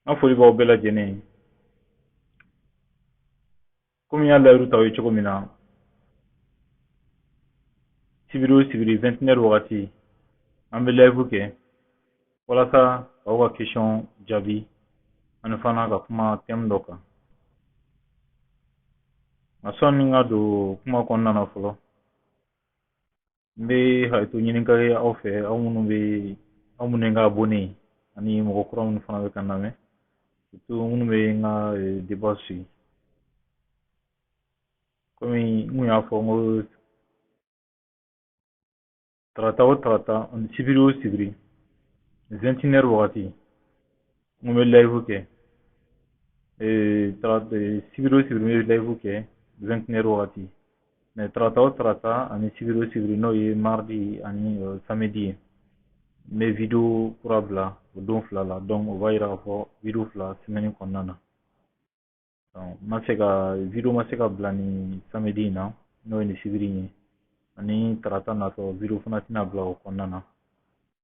N ka foli b'aw bɛɛ lajɛlen ye. Komi n y'a layiru ta aw ye cogo min na, sibiri o sibiri 21 heures wagati, an bɛ live kɛ walasa k'aw ka question jaabi ani fana ka kuma thème dɔ kan. Nka sɔnni n ka don kuma kɔnɔna na fɔlɔ, n bɛ hakɛto ɲini ka kɛ aw fɛ, aw minnu ye n ka abonné ye ani mɔgɔ kura minnu fana bɛ ka n lamɛn, surtout minnu bɛ n ka débat suit. Komi n kun y'a fɔ n ko tarata o tarata ani sibiri o sibiri 21 heures wagati, n kun bɛ live kɛ. Sibiri o sibiri n bɛ live kɛ 21 heures wagati. Mais tarata o tarata ani sibiri o sibiri, n'o ye mardi ani samedi ye, n bɛ vidéo kura bila o don fila la. Donc o b'a yira k'a fɔ vidéo fila semaine kɔnɔna na. Donc n ma se ka vidéo ma se ka bila ni samedi in na, n'o ye ni sibiri in ye, ani tarata natɔ vidéo fana tɛna bila o kɔnɔna na,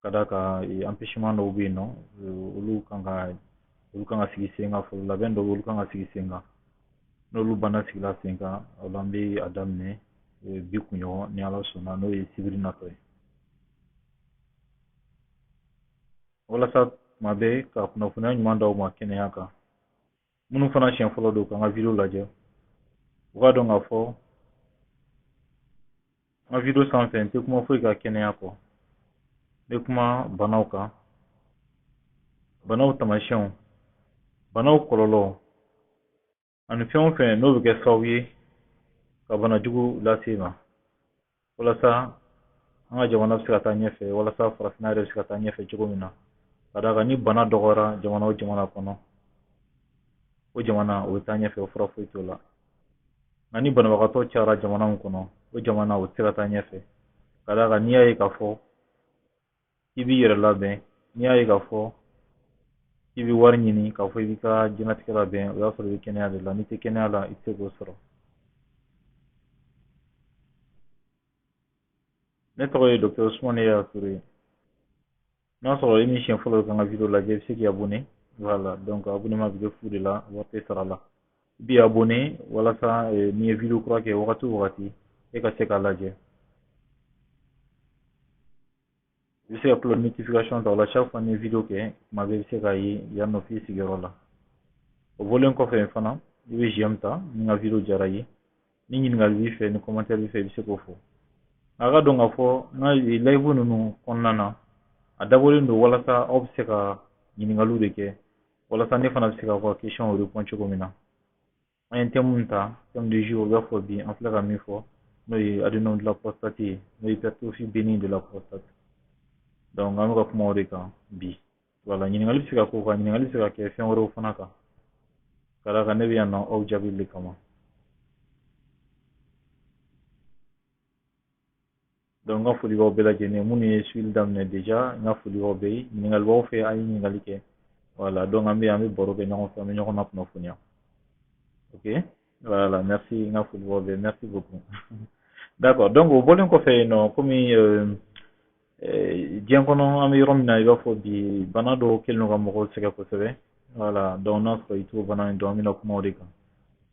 ka d'a kan empêchement dɔw bɛ yen nɔ, olu kan ka sigi sen kan fɔlɔ. Labɛn dɔw bɛ, olu kan ka sigi sen kan. N'olu banna sigila sen kan, o la an bɛ a daminɛ bi kunɲɔgɔn ni Ala sɔnna, n'o ye sibiri natɔ ye, walasa tuma bɛɛ ka kunnafoniya ɲuman d'aw ma kɛnɛya kan. Minnu fana siɲɛ fɔlɔ don k'an ka vidéo lajɛ, u k'a dɔn k'a fɔ n ka vidéo sanfɛ, n tɛ kuma foyi ka kɛnɛya kɔ. N bɛ kuma banaw kan, banaw taamasiyɛnw, banaw kɔlɔlɔ ani fɛn o fɛn n'o bɛ kɛ sababu ye ka bana jugu lase i ma, walasa an ka jamana bɛ se ka taa ɲɛfɛ, walasa farafinna yɛrɛ bɛ se ka taa ɲɛfɛ cogo min na. Ka d'a kan ni bana dɔgɔyara jamana o jamana kɔnɔ, o jamana o bɛ taa ɲɛfɛ, o fura foyi t'o la. Nka ni banabagatɔ cayara jamana min kɔnɔ, o jamana o tɛ se ka taa ɲɛfɛ. Ka d'a kan n'i y'a ye k'a fɔ k'i b'i yɛrɛ labɛn, n'i y'a ye k'a fɔ k'i bɛ wari ɲini, k'a fɔ i b'i ka diɲɛlatigɛ labɛn, o y'a sɔrɔ i bɛ kɛnɛya de la. N'i tɛ kɛnɛya la, i tɛ se k'o sɔrɔ. Ne tɔgɔ ye Docteur Ousmane Yaya Toure. N'a sɔrɔ i min siɲɛ fɔlɔ ka n ka vidéo lajɛ, i bɛ se k'i abonné. Voilà, donc abonnement bɛ kɛ fu de la, wari tɛ sara la. I b'i abonné walasa n'i ye vidéo kura kɛ wagati o wagati, e ka se k'a lajɛ. I bɛ se ka cloche notification ta o la, chaque fois ni ye vidéo kɛ, tuma bɛɛ i bɛ se k'a ye yan nɔ f'i sigiyɔrɔ la. O bɔlen kɔfɛ fana, i bɛ j'aime ta ni n ka vidéo diyara i ye. Ni ɲininkali b'i fɛ, ni commentaire b'i fɛ, i bɛ se k'o fɔ. A ka dɔn k'a fɔ n ka live ninnu kɔnɔna na, a dabɔlen don walasa aw bɛ se ka ɲininkaliw de kɛ, walasa ne fana bɛ se k'aw ka question répond cogo min na. An ye thème min ta, thème du jour, i b'a fɔ bi an filɛ ka min fɔ, n'o ye adénome de la prostate ye, n'o ye hypertrophie bénigne de la prostate. Donc an bɛ ka kuma o de kan bi. Voilà, ɲininkali bɛ se ka k'o kan, ɲininkali bɛ se ka kɛ fɛn wɛrɛw fana kan, ka d'a kan ne bɛ yan nɔ aw jaabili de kama. Donc n ka foli b'aw bɛɛ lajɛlen, minnu ye suivi daminɛ déjà, n ka foli b'aw bɛɛ ye. Ɲininkali b'aw fɛ, a ye ɲininkali kɛ. Voilà, donc an bɛ yan, an bɛ baro kɛ ɲɔgɔn fɛ, an bɛ ɲɔgɔn nakunnafoniya. Ok, voilà, merci, n ka foli b'aw bɛɛ, merci beaucoup. D'accord, donc o bɔlen kɔfɛ yen nɔ, komi diɲɛ kɔnɔ an bɛ yɔrɔ min na, i b'a fɔ bi bana dɔw kɛlen don ka mɔgɔw sɛgɛn kosɛbɛ. Voilà, donc n'a sɔrɔ i t'o bana in dɔn, an bɛna kuma o de kan.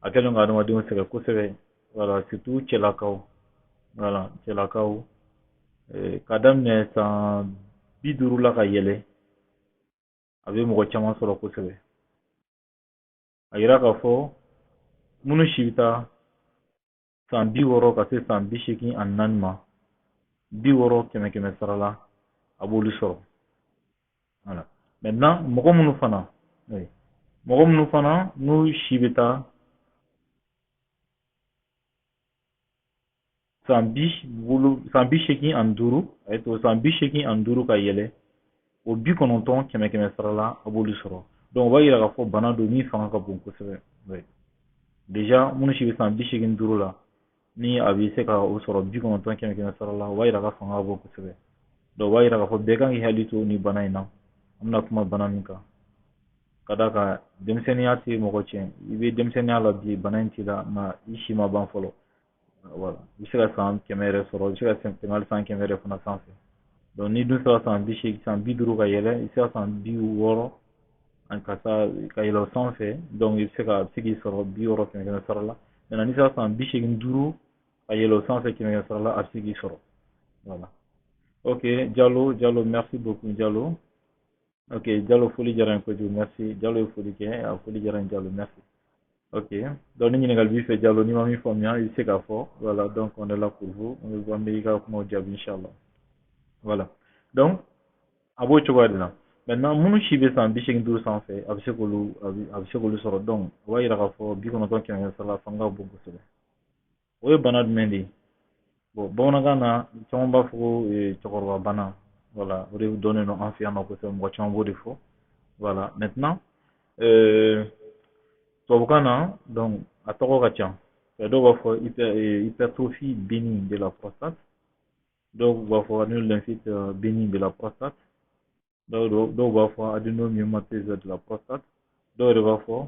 A kɛlen don ka adamadenw sɛgɛn kosɛbɛ. Voilà, surtout cɛlakaw. Voilà, cɛlakaw, ka daminɛ san 50 la ka yɛlɛ, a bɛ mɔgɔ caman sɔrɔ kosɛbɛ. A yira k'a fɔ minnu si bɛ taa san 60 ka se san 84 ma, 60 kɛmɛ kɛmɛ sara la, a b'olu sɔrɔ. Voilà. Maintenant, mɔgɔ minnu fana n'u si bɛ taa san 85, a ye to san 85 ka yɛlɛ, o 90 kɛmɛ kɛmɛ sara la, a b'olu sɔrɔ. Donc o b'a yira k'a fɔ bana don min fanga ka bon kosɛbɛ. Déjà minnu si bɛ san 85 la, ni a bɛ se ka o sɔrɔ 90 kɛmɛ kɛmɛ sara la, o b'a yira k'a fanga ka bon kosɛbɛ. Donc o b'a yira k'a fɔ bɛɛ kan k'i hakili to nin bana in na. An bɛna kuma bana min kan, ka d'a kan denmisɛnninya tɛ mɔgɔ tiɲɛ. I bɛ denmisɛnninya la bi, bana in t'i la, nka i si ma ban fɔlɔ. Voilà, i bɛ se ka san 100 yɛrɛ sɔrɔ, i bɛ se ka tɛmɛ hali san 100 yɛrɛ fana sanfɛ. Donc n'i dun sera san 80, san 50 ka yɛlɛ, i bɛ se ka san 60. Ani ka taa ka yɛlɛ o sanfɛ, donc i bɛ se ka a bɛ se k'i sɔrɔ 60 kɛmɛ kɛmɛ sara la. Maintenant, n'i sera san 85 ka yɛlɛ o sanfɛ kɛmɛ kɛmɛ sara la, a bɛ se k'i sɔrɔ. Voilà. Ok, Diallo, Diallo, merci beaucoup, Diallo. Ok, Diallo, foli diyara n ye kojugu, merci. Diallo ye foli kɛ, a foli diyara n ye, Diallo, merci. Ok, donc ni ɲininkali b'i fɛ, Diallo, n'i ma min faamuya, i bɛ se k'a fɔ. Voilà, donc on est là pour vous. An bɛ i ka kumaw jaabi, inchallah. Voilà. Donc, a b'o cogoya de la. Maintenant, minnu si bɛ san 85 sanfɛ, a bɛ se k'olu sɔrɔ. Donc, o b'a yira k'a fɔ 90 kɛmɛ kɛmɛ sara la, fanga ka bon kosɛbɛ. O ye bana jumɛn de ye? Bon, bamanankan na, caman b'a fɔ ko cɛkɔrɔba bana. Voilà, o de dɔnnen don an fɛ yan nɔ kosɛbɛ, mɔgɔ caman b'o de fɔ. Voilà, maintenant, tubabukan na, donc a tɔgɔ ka ca. Dɔw b'a fɔ hypertrophie bénigne de la prostate, dɔw b'a fɔ adénolymphoïde bénigne de la prostate, dɔw b'a fɔ adénome myomateuse de la prostate, dɔw yɛrɛ b'a fɔ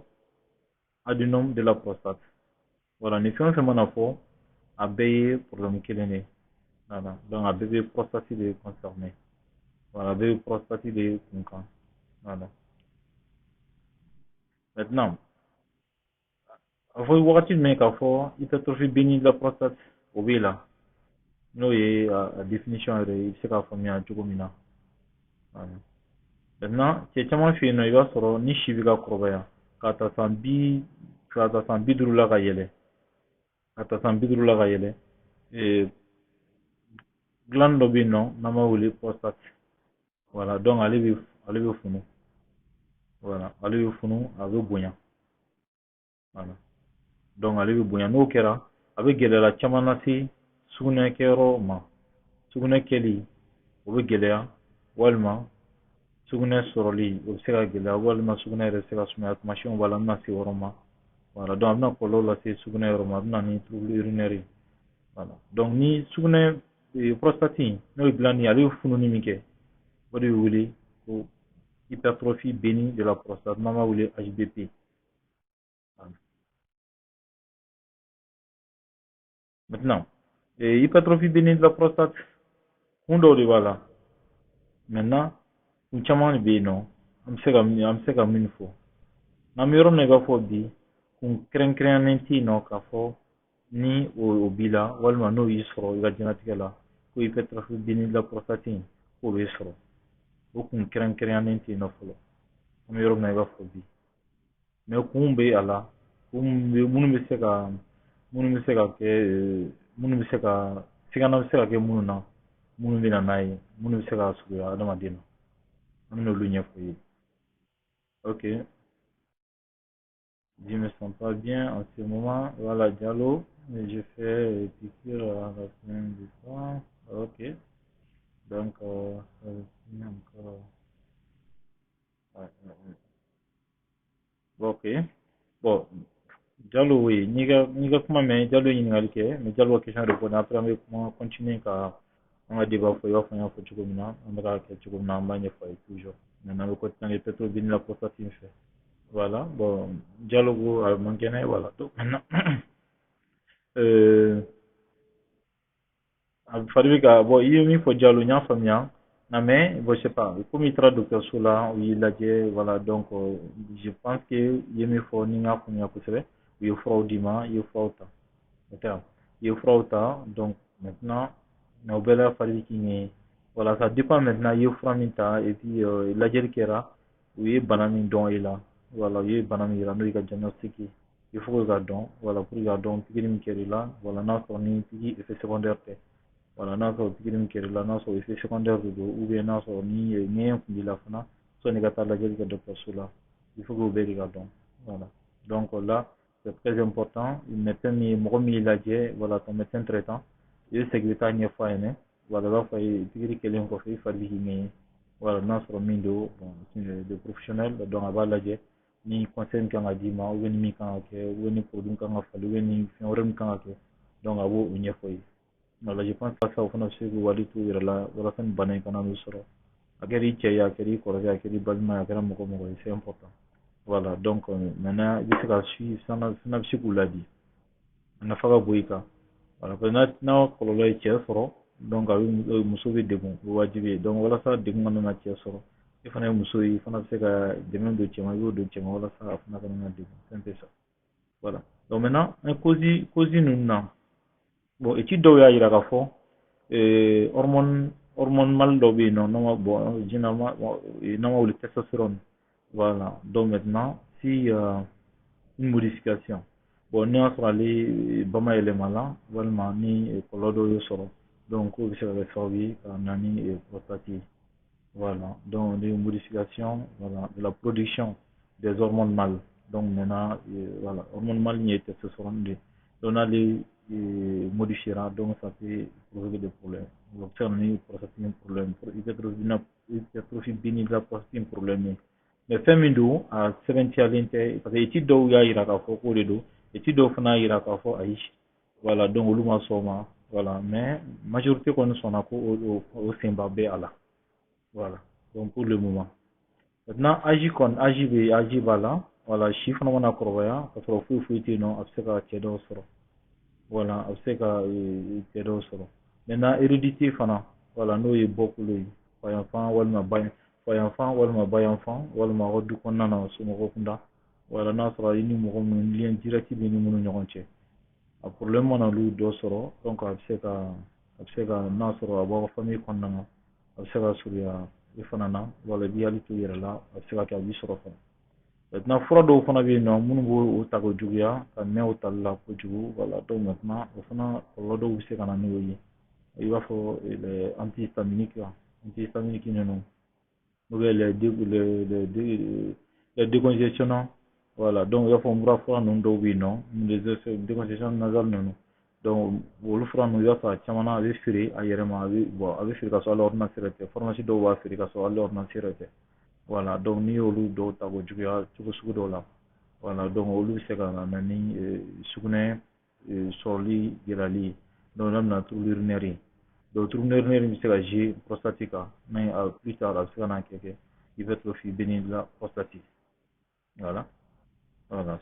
adénome de la prostate. Voilà, nin fɛn o fɛn mana fɔ, a bɛɛ ye problème kelen de ye. Voilà, donc a bɛɛ bɛ prostate de concerner. Voilà, a bɛɛ bɛ prostate de kun kan. Voilà. Maintenant, a fɔ wagati jumɛn k'a fɔ hypertrophie bénigne de la prostate o b'e la, n'o ye a définition yɛrɛ ye, i bɛ se k'a faamuya cogo min na. Voilà. Maintenant, cɛ caman fɛ yen nɔ, i b'a sɔrɔ ni si bɛ ka kɔrɔbaya k'a ta san 50 la ka yɛlɛ, ka ta san 50 la ka yɛlɛ, glande dɔ bɛ yen nɔ n'an b'a wele prostate. Voilà, donc ale bɛ funu. Voilà, ale bɛ funu, a bɛ bonya. Voilà. Donc ale bɛ bonya, n'o kɛra, a bɛ gɛlɛya caman lase sugunɛ kɛyɔrɔ ma. Sugunɛ kɛli, o bɛ gɛlɛya, walima sugunɛ sɔrɔli, o bɛ se ka gɛlɛya, walima sugunɛ yɛrɛ bɛ se ka sumaya. Tamasiyɛnw b'a la, an bɛna se o yɔrɔ ma. Voilà, donc a bɛna kɔlɔlɔ lase sugunɛ yɔrɔ ma, a bɛ na ni trouble urinaire ye. Voilà, donc ni sugunɛ prostate, n'o ye glande ye, ale bɛ fununi min kɛ, o de bɛ wele ko hypertrophie bénigne de la prostate, n'an b'a wele HBP. Voilà. Maintenant, hypertrophie bénigne de la prostate, kun dɔw de b'a la. Maintenant, kun caman de bɛ yen nɔ, an bɛ se ka min fɔ. N'an bɛ yɔrɔ min na i b'a fɔ bi, kun kɛrɛnkɛrɛnyalen tɛ yen nɔ k'a fɔ ni o b'i la, walima n'o y'i sɔrɔ i ka diɲɛlatigɛ la, ko hypertrophie bénigne de la prostate k'o b'i sɔrɔ. O kun kɛrɛnkɛrɛnyalen tɛ yen nɔ fɔlɔ. An bɛ yɔrɔ min na i b'a fɔ bi. Mais kun bɛ a la, kun bɛ minnu bɛ se ka kɛ, minnu bɛ se ka sigana bɛ se ka kɛ minnu na, minnu bɛ na n'a ye, minnu bɛ se ka surunya adamaden na. An bɛna olu ɲɛfɔ i ye. Ok. Je me sens pas bien en ce moment. Voilà, Diallo. Je fais piqûre à la fin du soir. Ok. Donc, ça va encore. Ouais. Ok. Bon, Diallo, oui. N'i ka kuma mɛn, Diallo ye ɲininkali kɛ, mais Diallo ka question répondre. Après, an bɛ kuma continuer ka an ka débat fɔ i b'a fɔ n y'a fɔ cogo min na, an bɛ k'a kɛ cogo min na, an b'a ɲɛfɔ a ye toujours. Maintenant, an bɛ continuer hypertrophie bénigne de la prostate in fɛ. Voilà, bon, Diallo ko a man kɛnɛ, voilà. Donc maintenant, a fari bɛ ka bon, i ye min fɔ Diallo, n y'a faamuya. Nka mais bon, je sais pas, komi i taara dɔgɔtɔrɔso la, u y'i lajɛ, voilà, donc je pense que i ye min fɔ, ni n y'a faamuya kosɛbɛ, u ye furaw d'i ma, i ye furaw ta. O tɛ wa? I ye furaw ta, donc maintenant, mais o bɛɛ la fari bɛ k'i ŋɛɲɛ. Voilà, ça dépend maintenant i ye fura min ta et puis lajɛli kɛra, u ye bana min dɔn e la. Voilà, u ye bana min yira, n'o y'i ka diagnostic ye. Il faut que k'a dɔn, voilà, pour k'a dɔn pikiri min kɛr'i la, voilà, n'a sɔrɔ ni pikiri effet secondaire tɛ. Voilà, n'a sɔrɔ pikiri min kɛr'i la, n'a sɔrɔ effet secondaire de don, ou bien n'a sɔrɔ ni ŋɛɲɛ tun b'i la fana, sɔnni i ka taa lajɛli kɛ dɔgɔtɔrɔso la, il faut que o bɛɛ de ka dɔn. Voilà. Donc là, c'est très important. Médecin min, mɔgɔ min y'i lajɛ, voilà, ton médecin traitant, i bɛ segin i bɛ taa ɲɛfɔ a ɲɛna. Voilà, i b'a fɔ a ye pikiri kɛlen kɔfɛ, i fari bɛ k'i ŋɛɲɛ. Voilà, n'a sɔrɔ min don, bon, le professionnel, donc a b'a lajɛ ni conseil min kan ka d'i ma, ou bien ni min kan ka kɛ, ou bien ni produit min kan ka falen, ou bien ni fɛn wɛrɛ min kan ka kɛ, donc a b'o ɲɛfɔ i ye. Voilà, je pense que o fana bɛ se k'u hakili to u yɛrɛ la walasa ni bana in kana n'u sɔrɔ. A kɛra i cɛ ye, a kɛra i kɔrɔkɛ ye, a kɛra i balima ye, a kɛra mɔgɔ mɔgɔ ye, c'est important. Voilà, donc maintenant i bɛ se ka suivre, fana bɛ se k'u ladi. A nafa ka bon i kan. Voilà, parce que n'a kɔlɔlɔ ye cɛ sɔrɔ, donc a bɛ muso bɛ degun, o ye wajibi ye. Donc walasa degun kana na cɛ sɔrɔ, E fana ye muso ye, i fana bɛ se ka dɛmɛ don cɛ ma, i b'o don cɛ ma walasa a fana kana na degun. C'est un peu ça, voilà. Donc maintenant, an cause ninnu na, bon, étude dɔw y'a yira k'a fɔ hormone mâle dɔ bɛ yen nɔ, n'an b'a, bon, généralement n'an b'a wele testostérone. Voilà. Donc maintenant, si une modification, bon, n'a y'a sɔrɔ ale bama yɛlɛma la walima ni kɔlɔlɔ dɔw y'o sɔrɔ, donc k'o bɛ se ka kɛ sababu ye ka na ni prostate ye. Voilà. Donc des modifications, voilà, de la production des hormones mâles. Donc maintenant, voilà, hormone mâle ye testostérone de. Donc n'ale modifiera, donc ça peut provoquer des problèmes. O bɛ se ka na ni prostate problème, hypertrophie bénigne de la prostate problème ye. Mais fɛn min don, a sɛbɛntiyalen tɛ, parce que étude dɔw y'a yira k'a fɔ k'o de don, étude dɔw fana y'a yira k'a fɔ ayi. Voilà, donc olu ma sɔn o ma. Voilà, mais majorité kɔni sɔnna ko o senba bɛ a la. Voilà, donc pour le moment. Maintenant, âge kɔni, âge bɛ yen, âge b'a la. Voilà, si fana mana kɔrɔbaya ka sɔrɔ foyi foyi tɛ yen nɔ, a bɛ se ka cɛ dɔw sɔrɔ. Voilà, a bɛ se ka cɛ dɔw sɔrɔ. Maintenant, hérédité fana, voilà, n'o ye bɔkolo ye, fayanfan walima ba fayanfan walima bayanfan walima aw ka du kɔnɔna na, somɔgɔw kunda. Voilà, n'a sɔrɔ i ni mɔgɔ minnu lien direct bɛ ni minnu ɲɔgɔn cɛ, a problème mana olu dɔ sɔrɔ, donc a bɛ se ka n'a sɔrɔ a b'aw ka famille kɔnɔna na, a bɛ se ka surunya i fana na. Wala i b'i hakili to i yɛrɛ la, a bɛ se ka kɛ a b'i sɔrɔ fana. Maintenant, fura dɔw fana bɛ yen nɔ minnu b'o ta k'o juguya ka mɛn o tali la kojugu. Voilà, donc maintenant, o fana kɔlɔlɔ dɔw bɛ se ka na n'o ye, i b'a fɔ les antihistaminiques, antihistaminiques ninnu, ou bien les décongestionnants. Voilà, donc i b'a fɔ mura fura ninnu dɔw bɛ yen nɔ, les décongestionnants nasales ninnu. Donc olu fura ninnu, i b'a sɔrɔ a caman na a bɛ feere a yɛrɛ ma, a bɛ, bon, a bɛ feere ka sɔrɔ hali ordonnance yɛrɛ tɛ. Pharmacie dɔw b'a feere ka sɔrɔ hali ordonnance yɛrɛ tɛ. Voilà, donc n'i y'olu dɔw ta k'o juguya cogo sugu dɔw la, voilà, donc olu bɛ se ka na ni sugunɛ sɔrɔli gɛlɛyali ye. Donc n'a bɛna trouble urinaire ye, donc trouble urinaire bɛ se ka jouer prostate kan, mais plus tard a bɛ se ka na kɛ hypertrophie bénigne de la prostate. Voilà,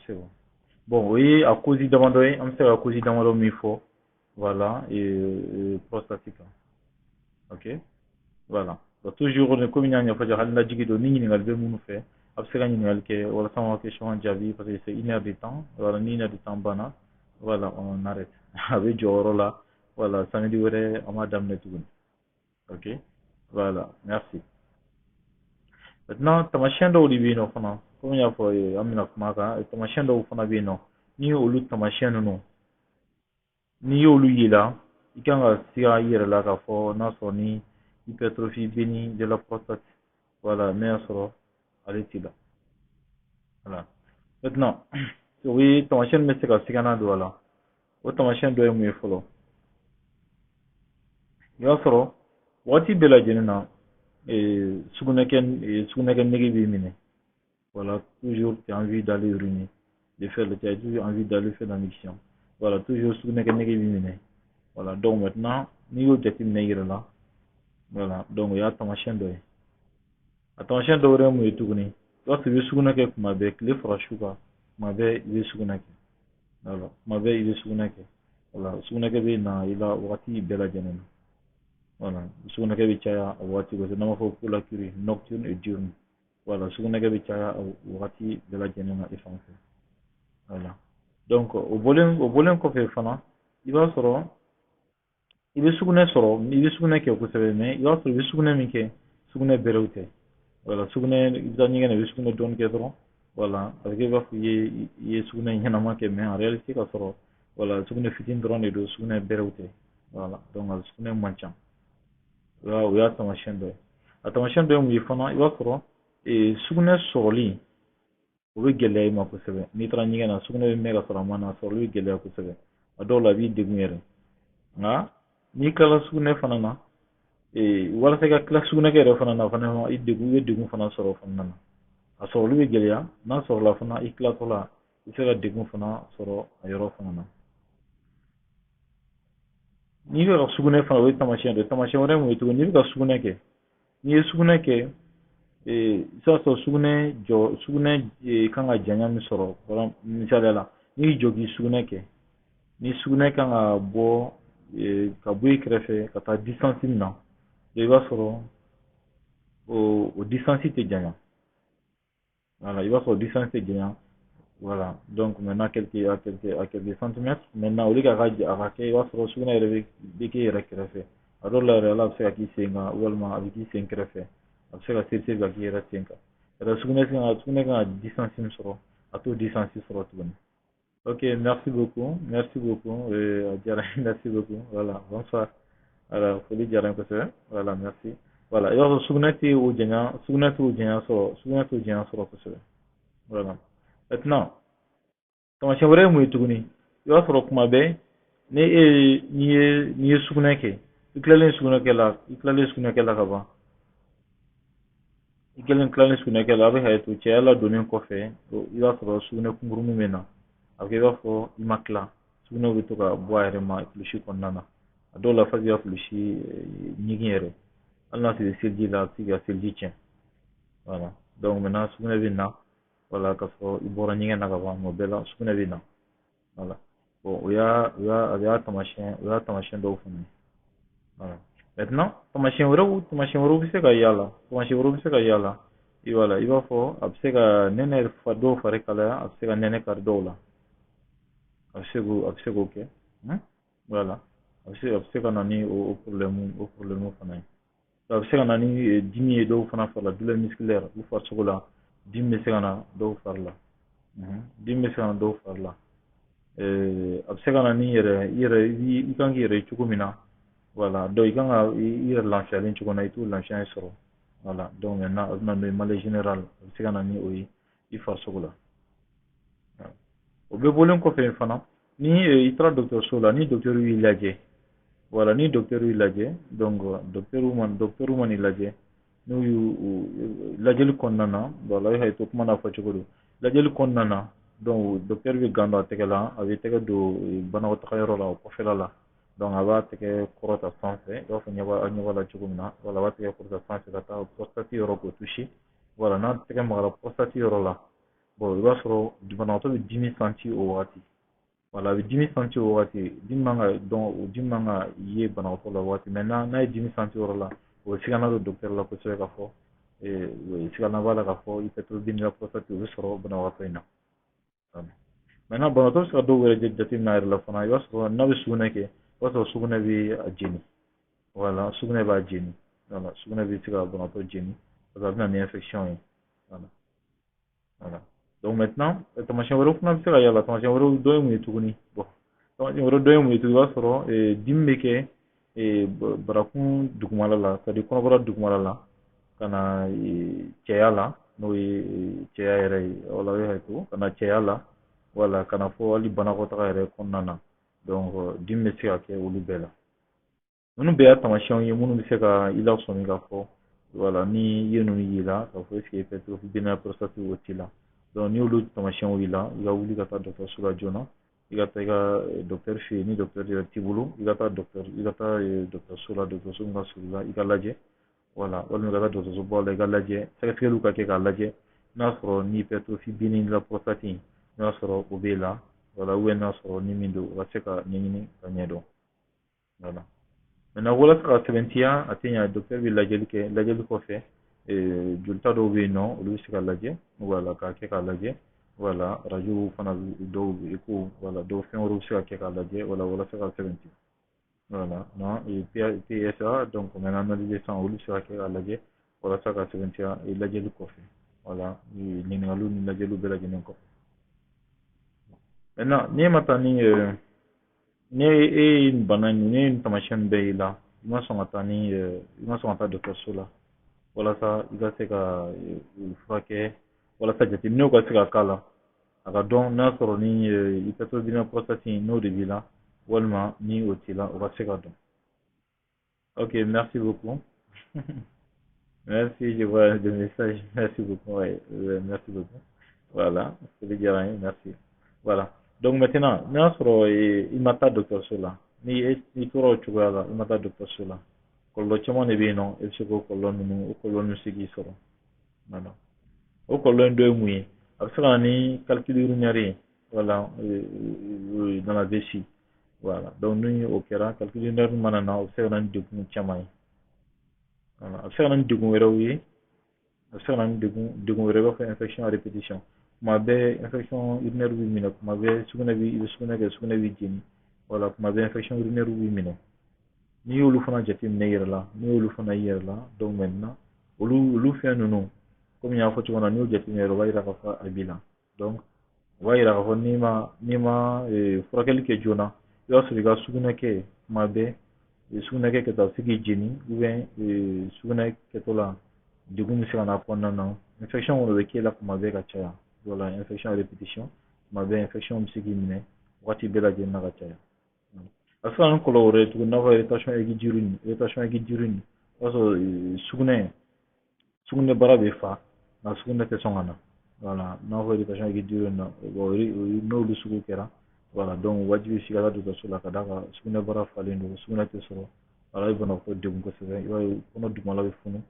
c'est bon. Bon, o ye a cause damadɔ ye, an bɛ se ka cause damadɔ min fɔ, voilà, et prostate kan. Ok, voilà. Donc toujours, komi n y'a ɲɛfɔ, hali lajigi don, ni ɲininkali bɛ minnu fɛ, a bɛ se ka ɲininkali kɛ walasa an ka question jaabi, parce que c'est une heure de temps. Voilà, ni une heure de temps banna, voilà, on arrête, a bɛ jɔ o yɔrɔ la. Voilà, samedi wɛrɛ an b'a daminɛ tuguni. Ok, voilà, merci. Maintenant, tamasiyɛn dɔw de bɛ yen nɔ fana, komi n y'a fɔ, an bɛna kuma kan. Tamasiyɛn dɔw fana bɛ yen nɔ, ni olu tamasiyɛn ninnu, n'i y'olu ye la, i kan ka siga i yɛrɛ la k'a fɔ n'a sɔrɔ ni hypertrophie bénigne de la prostate, voilà, n'a y'a sɔrɔ ale t'i la. Voilà. Maintenant, o ye tamasiyɛn bɛ se ka sigana don a la. O tamasiyɛn dɔ ye mun ye fɔlɔ? I b'a sɔrɔ waati bɛɛ lajɛlen na, sugunɛkɛ nege b'i minɛ. Voilà, toujours tu as envie d'aller uriner, de faire le tu as toujours envie d'aller faire la miction. Voilà, toujours sugunɛkɛ nege b'i minɛ. Voilà, donc maintenant, n'i y'o jateminɛ i yɛrɛ la, voilà, donc o y'a tamasiyɛn dɔ ye. A tamasiyɛn dɔ wɛrɛ ye mun ye tuguni? I b'a sɔrɔ i bɛ sugunɛ kɛ kuma bɛɛ, tile fara su kan, kuma bɛɛ i bɛ sugunɛ kɛ. Voilà, kuma bɛɛ i bɛ sugunɛ kɛ. Voilà, sugunɛkɛ bɛ na i la wagati bɛɛ lajɛlen na. Voilà, sugunɛkɛ bɛ caya a waati kosɛbɛ, n'an b'a fɔ pollakiurie nocturne et diurne. Voilà, sugunɛkɛ bɛ caya a wagati bɛɛ lajɛlen na i fan fɛ. Voilà, donc o bɔlen kɔfɛ fana, i b'a sɔrɔ i bɛ sugunɛ sɔrɔ, i bɛ sugunɛ kɛ kosɛbɛ, mais i b'a sɔrɔ i bɛ sugunɛ min kɛ, sugunɛ bɛrɛw tɛ. Voilà, sugunɛ, i bɛ taa ɲɛgɛn na, i bɛ sugunɛ dɔɔni kɛ dɔrɔn. Voilà, a bɛ kɛ i b'a fɔ i ye sugunɛ ɲɛnama kɛ, mais en réalité ka sɔrɔ, voilà, sugunɛ fitinin dɔrɔn de don, sugunɛ bɛrɛw tɛ. Voilà, donc a sugunɛ man ca. O y'a taamasiyɛn dɔ ye. A taamasiyɛn dɔ ye mun ye fana? I b'a sɔrɔ sugunɛ sɔrɔli, o bɛ gɛlɛya i ma kosɛbɛ. N'i taara ɲɛgɛn na, sugunɛ bɛ mɛn ka sɔrɔ a ma na, a sɔrɔli bɛ gɛlɛya kosɛbɛ. A dɔw la, a b'i degun yɛrɛ. Nka n'i tilala sugunɛ fana na, walasa i ka tila sugunɛkɛ yɛrɛ fana na fana, i degun, i bɛ degun fana sɔrɔ o fana na. A sɔrɔli bɛ gɛlɛya, n'a sɔrɔla fana, i tilatɔ la, i bɛ se ka degun fana sɔrɔ a yɔrɔ fana na. N'i bɛ ka sugunɛ fana, o ye taamasiyɛn dɔ ye. Taamasiyɛn wɛrɛ ye mun ye tuguni? N'i bɛ ka sugunɛ kɛ, n'i ye sugunɛ kɛ, i bɛ sɔrɔ sugunɛ jɔ, sugunɛ kan ka janya min sɔrɔ, misaliya la, n'i y'i jɔ k'i sugunɛ kɛ, ni sugunɛ kan ka bɔ ka bɔ i kɛrɛfɛ ka taa distance min na, i b'a sɔrɔ o distance tɛ janya. Voilà, i b'a sɔrɔ distance tɛ janya. Voilà, donc maintenant à quelques centimètres. Maintenant, au lieu a ka kɛ, i b'a sɔrɔ sugunɛ yɛrɛ bɛ k'e yɛrɛ kɛrɛfɛ. A dɔw la yɛrɛ, ala bɛ se ka k'i sen kan, walima a bɛ k'i sen kɛrɛfɛ. A bɛ se ka seri seri ka k'i yɛrɛ sen kan. Yɛrɛ sugunɛ kan ka distance min sɔrɔ, a t'o distance sɔrɔ tuguni. Ok, merci beaucoup, merci beaucoup. A diyara n ye, merci beaucoup. Voilà, bonsoir. Voilà, foli diyara n ye kosɛbɛ. Voilà, merci. Voilà, i b'a sɔrɔ sugunɛ tɛ o janya, sugunɛ t'o janya sɔrɔ, sugunɛ t'o janya sɔrɔ kosɛbɛ. Voilà. Maintenant, taamasiyɛn wɛrɛ ye mun ye tuguni? I b'a sɔrɔ kuma bɛɛ, ni e ye n'i ye sugunɛ kɛ, i tilalen sugunɛ kɛ la ka ban, i kɛlen tilalen sugunɛ kɛ la, a bɛ hakɛ to, cɛya ladonnen kɔfɛ, i b'a sɔrɔ sugunɛ kunkurunin bɛ na. A bɛ kɛ i b'a fɔ i ma tila, sugunɛw bɛ to ka bɔ a yɛrɛ ma kulusi kɔnɔna na. A dɔw la, f'a b'i ka kulusi ɲigin yɛrɛ. Hali n'a sɔrɔ i bɛ seliji la, a bɛ se k'i ka seliji tiɲɛ. Voilà, donc maintenant sugunɛ bɛ na, voilà, k'a sɔrɔ i bɔra ɲɛgɛn na ka ban, o bɛɛ la sugunɛ bɛ na. Voilà, bon, o y'a taamasiyɛn dɔw fana ye. Voilà, maintenant taamasiyɛn wɛrɛw bɛ se ka y'a la, taamasiyɛn wɛrɛw bɛ se ka y'a la. Voilà, i b'a fɔ a bɛ se ka nɛnɛ dɔw fari kalaya, a bɛ se ka nɛnɛ kari dɔw la, a bɛ se k'o kɛ. Voilà, a bɛ se ka na ni o problème fana ye. A bɛ se ka na ni dimi ye dɔw fana fari la, douleur musculaire u farisogo la, dimi bɛ se ka na dɔw fari la, dimi bɛ se ka na dɔw fari la. A bɛ se ka na ni yɛrɛ i yɛrɛ i kan k'i yɛrɛ ye cogo min na. Voilà, donc i kan ka i yɛrɛ lafiyalen cogo min na, i t'o lafiya in sɔrɔ. Voilà, donc maintenant a bɛ na n'o ye, malaise général, a bɛ se ka na ni o ye i farisogo la. O bɛɛ bɔlen kɔfɛ fana, ni i taara dɔgɔtɔrɔso la, ni docteur y'i lajɛ, voilà, ni docteur y'i lajɛ, donc docteur ma n'i lajɛ, n'u y'u lajɛli kɔnɔna na, voilà, i hakili to kuma n'a fɔ cogo don, lajɛli kɔnɔna na, donc docteur bɛ gant don a tɛgɛ la, a bɛ tɛgɛ don banakɔtaga yɔrɔ la, o kɔfɛla la. Donc a b'a tɛgɛ kɔrɔta sanfɛ, i b'a fɔ ɲɛ b'a la cogo min na. Voilà, a b'a tɛgɛ kɔrɔta sanfɛ ka taa prostate yɔrɔ k'o toucher. Voilà, n'a tɛgɛ magara prostate yɔrɔ la, bon, i b'a sɔrɔ banabagatɔ bɛ dimi sentir o wagati. Voilà, a bɛ dimi sentir o wagati. Dimi man ka dɔn, o dimi man ka ye banabagatɔ la o wagati. Mais n'a ye dimi sentir o yɔrɔ la, o bɛ sigana don docteur la kosɛbɛ k'a fɔ sigana b'a la k'a fɔ hypertrophie de la prostate, o bɛ sɔrɔ banabagatɔ in na. Maintenant, banabagatɔ bɛ se ka dɔw yɛrɛ jateminɛ a yɛrɛ la fana. I b'a sɔrɔ n'a bɛ sugunɛ kɛ, i b'a sɔrɔ sugunɛ bɛ a jeni. Voilà, sugunɛ b'a jeni. Voilà, sugunɛ bɛ se ka banabagatɔ jeni parce que a bɛ na ni infection ye. Voilà, donc maintenant taamasiyɛn wɛrɛw fana bɛ se ka y'a la. Taamasiyɛn wɛrɛw dɔ ye mun ye tuguni? Bon, taamasiyɛn wɛrɛ dɔ ye mun ye tuguni? I b'a sɔrɔ dimi bɛ kɛ barakun dugumala la, c'est à dire kɔnɔbara dugumala la ka na cɛya la, n'o ye cɛya yɛrɛ ye. Wala, o ye to ka na cɛya la, wala ka na fɔ hali banakɔtaga yɛrɛ kɔnɔna na. Donc dimi bɛ se ka kɛ olu bɛɛ la. Ninnu bɛɛ y'a taamasiyɛnw ye minnu bɛ se ka i lasɔmi k'a fɔ, voilà, ni i ye ninnu y'i la, k'a fɔ est ce que hypertrophie bénigne prostate o t'i la. Donc n'i y'olu taamasiyɛnw y'i la, i ka wuli ka taa dɔgɔtɔrɔso la joona, i ka taa i ka docteur fɛ yen. Ni docteur yɛrɛ t'i bolo, i ka taa dɔgɔtɔrɔso la, dɔgɔtɔrɔso min ka surun i la, i ka lajɛ. Voilà, walima i ka taa dɔgɔtɔrɔsobaw la, i ka lajɛ, sɛgɛsɛgɛliw ka kɛ k'a lajɛ n'a sɔrɔ ni hypertrophie bénigne de la prostate, n'a sɔrɔ o b'e la, voilà, ou bien n'a sɔrɔ ni min don, o ka se ka ɲɛɲini ka ɲɛdɔn. Voilà, maintenant walasa ka sɛbɛntiya, a tɛ ɲa, docteur bɛ lajɛli kɛ. Lajɛli kɔfɛ, jolita dɔw bɛ yen nɔ, olu bɛ se ka lajɛ, voilà, k'a kɛ k'a lajɛ. Voilà, radio fana dɔw bɛ ko, voilà, dɔw fɛn wɛrɛw bɛ se ka kɛ k'a lajɛ, voilà, walasa ka sɛbɛntiya. Voilà, non, PSA, donc maintenant analyse de sang, olu bɛ se ka kɛ k'a lajɛ walasa ka sɛbɛntiya lajɛli kɔfɛ. Voilà, ɲininkaliw ni lajɛliw bɛɛ lajɛlen kɔfɛ. Maintenant, n'i ma taa ni e ye nin bana nin, ni ye nin taamasiyɛn bɛɛ y'i la, i ma sɔn ka taa dɔgɔtɔrɔso la walasa i ka se ka furakɛ, walasa jateminɛw ka se ka k'a la, a ka dɔn n'a sɔrɔ ni hypertrophie bénigne prostate n'o de b'i la, walima ni o t'i la, o ka se ka dɔn. Ok, merci beaucoup. Merci, je vois des messages. Merci beaucoup. Ouais, merci beaucoup. Voilà, c'est diyara n ye, merci. Voilà. Donc maintenant, n'a y'a sɔrɔ i ma taa dɔgɔtɔrɔso la, ni i tora o cogoya la, i ma taa dɔgɔtɔrɔso la, kɔlɔlɔ caman de bɛ yen nɔ, e bɛ se k'o kɔlɔlɔ ninnu se k'i sɔrɔ. Voilà. O kɔlɔlɔ in dɔ ye mun ye? A bɛ se ka na ni calcul urinaire ye, voilà, dans la vessie. Voilà. Donc ni o kɛra, calcul urinaire mana na, o bɛ se ka na ni degun caman ye. Voilà. A bɛ se ka na ni degun wɛrɛw ye. se ka na ni degun wɛrɛ, i b'a fɔ infection à répétition. Kuma bɛɛ infection urinaire b'i minɛ, kuma bɛɛ sugunɛ b'i, i bɛ sugunɛ kɛ, sugunɛ b'i jeni. Voilà, kuma bɛɛ infection urinaire b'i minɛ. N'i y'olu fana jateminɛ i yɛrɛ la, n'i y'olu fana i yɛrɛ la, donc maintenant olu fɛn ninnu, komi n y'a fɔ cogo min na, n'i y'o jateminɛ yɛrɛ, o b'a yira k'a fɔ a b'i la. Donc o b'a yira k'a fɔ n'i ma furakɛli kɛ joona, i b'a sɔrɔ i ka sugunɛ kɛ, kuma bɛɛ sugunɛ kɛ kɛtɔ, a bɛ se k'i jeni, ou bien sugunɛ kɛtɔ la, degun bɛ se ka na kɔnɔna na. Infection kɔni bɛ k'e la kuma bɛɛ ka caya. Voilà, infection à répétition, kuma bɛɛ infection bɛ se k'i minɛ wagati bɛɛ lajɛlen na ka caya. A bɛ se ka na ni kɔlɔlɔ wɛrɛ ye tuguni, n'a fɔ irritation aiguë d'urine. Irritation aiguë d'urine, o b'a sɔrɔ sugunɛbara bɛ fa, nka sugunɛ tɛ sɔn ka na. Voilà, n'a fɔ irritation aiguë d'urine na, n'olu sugu kɛra, voilà, donc wajibi f'i ka taa dɔgɔtɔrɔso la, ka d'a kan sugunɛbara falen don, sugunɛ tɛ sɔrɔ. Voilà, i bɛ banabaatɔ degun kosɛbɛ. I b'a ye kɔnɔ dugumala bɛ funu.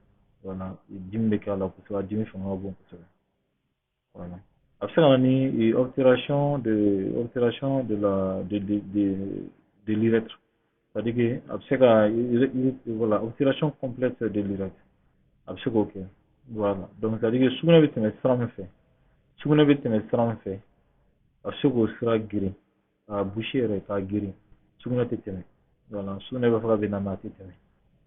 Voilà, dimi bɛ kɛ a la kosɛbɛ, a dimi fanga ka bon kosɛbɛ. Voilà, a bɛ se ka na ni obturation de la de de de de l'urètre, c'est-à-dire que a bɛ se ka, voilà, obturation complète de l'urètre, a bɛ se k'o kɛ. Voilà, donc c'est-à-dire que sugunɛ bɛ tɛmɛ sira min fɛ, sugunɛ bɛ tɛmɛ sira min fɛ, a bɛ se k'o sira geren, k'a boucher yɛrɛ, k'a geren, sugunɛ tɛ tɛmɛ. Voilà, sugunɛ bɛ fɛ ka bɛ na, mais a tɛ tɛmɛ.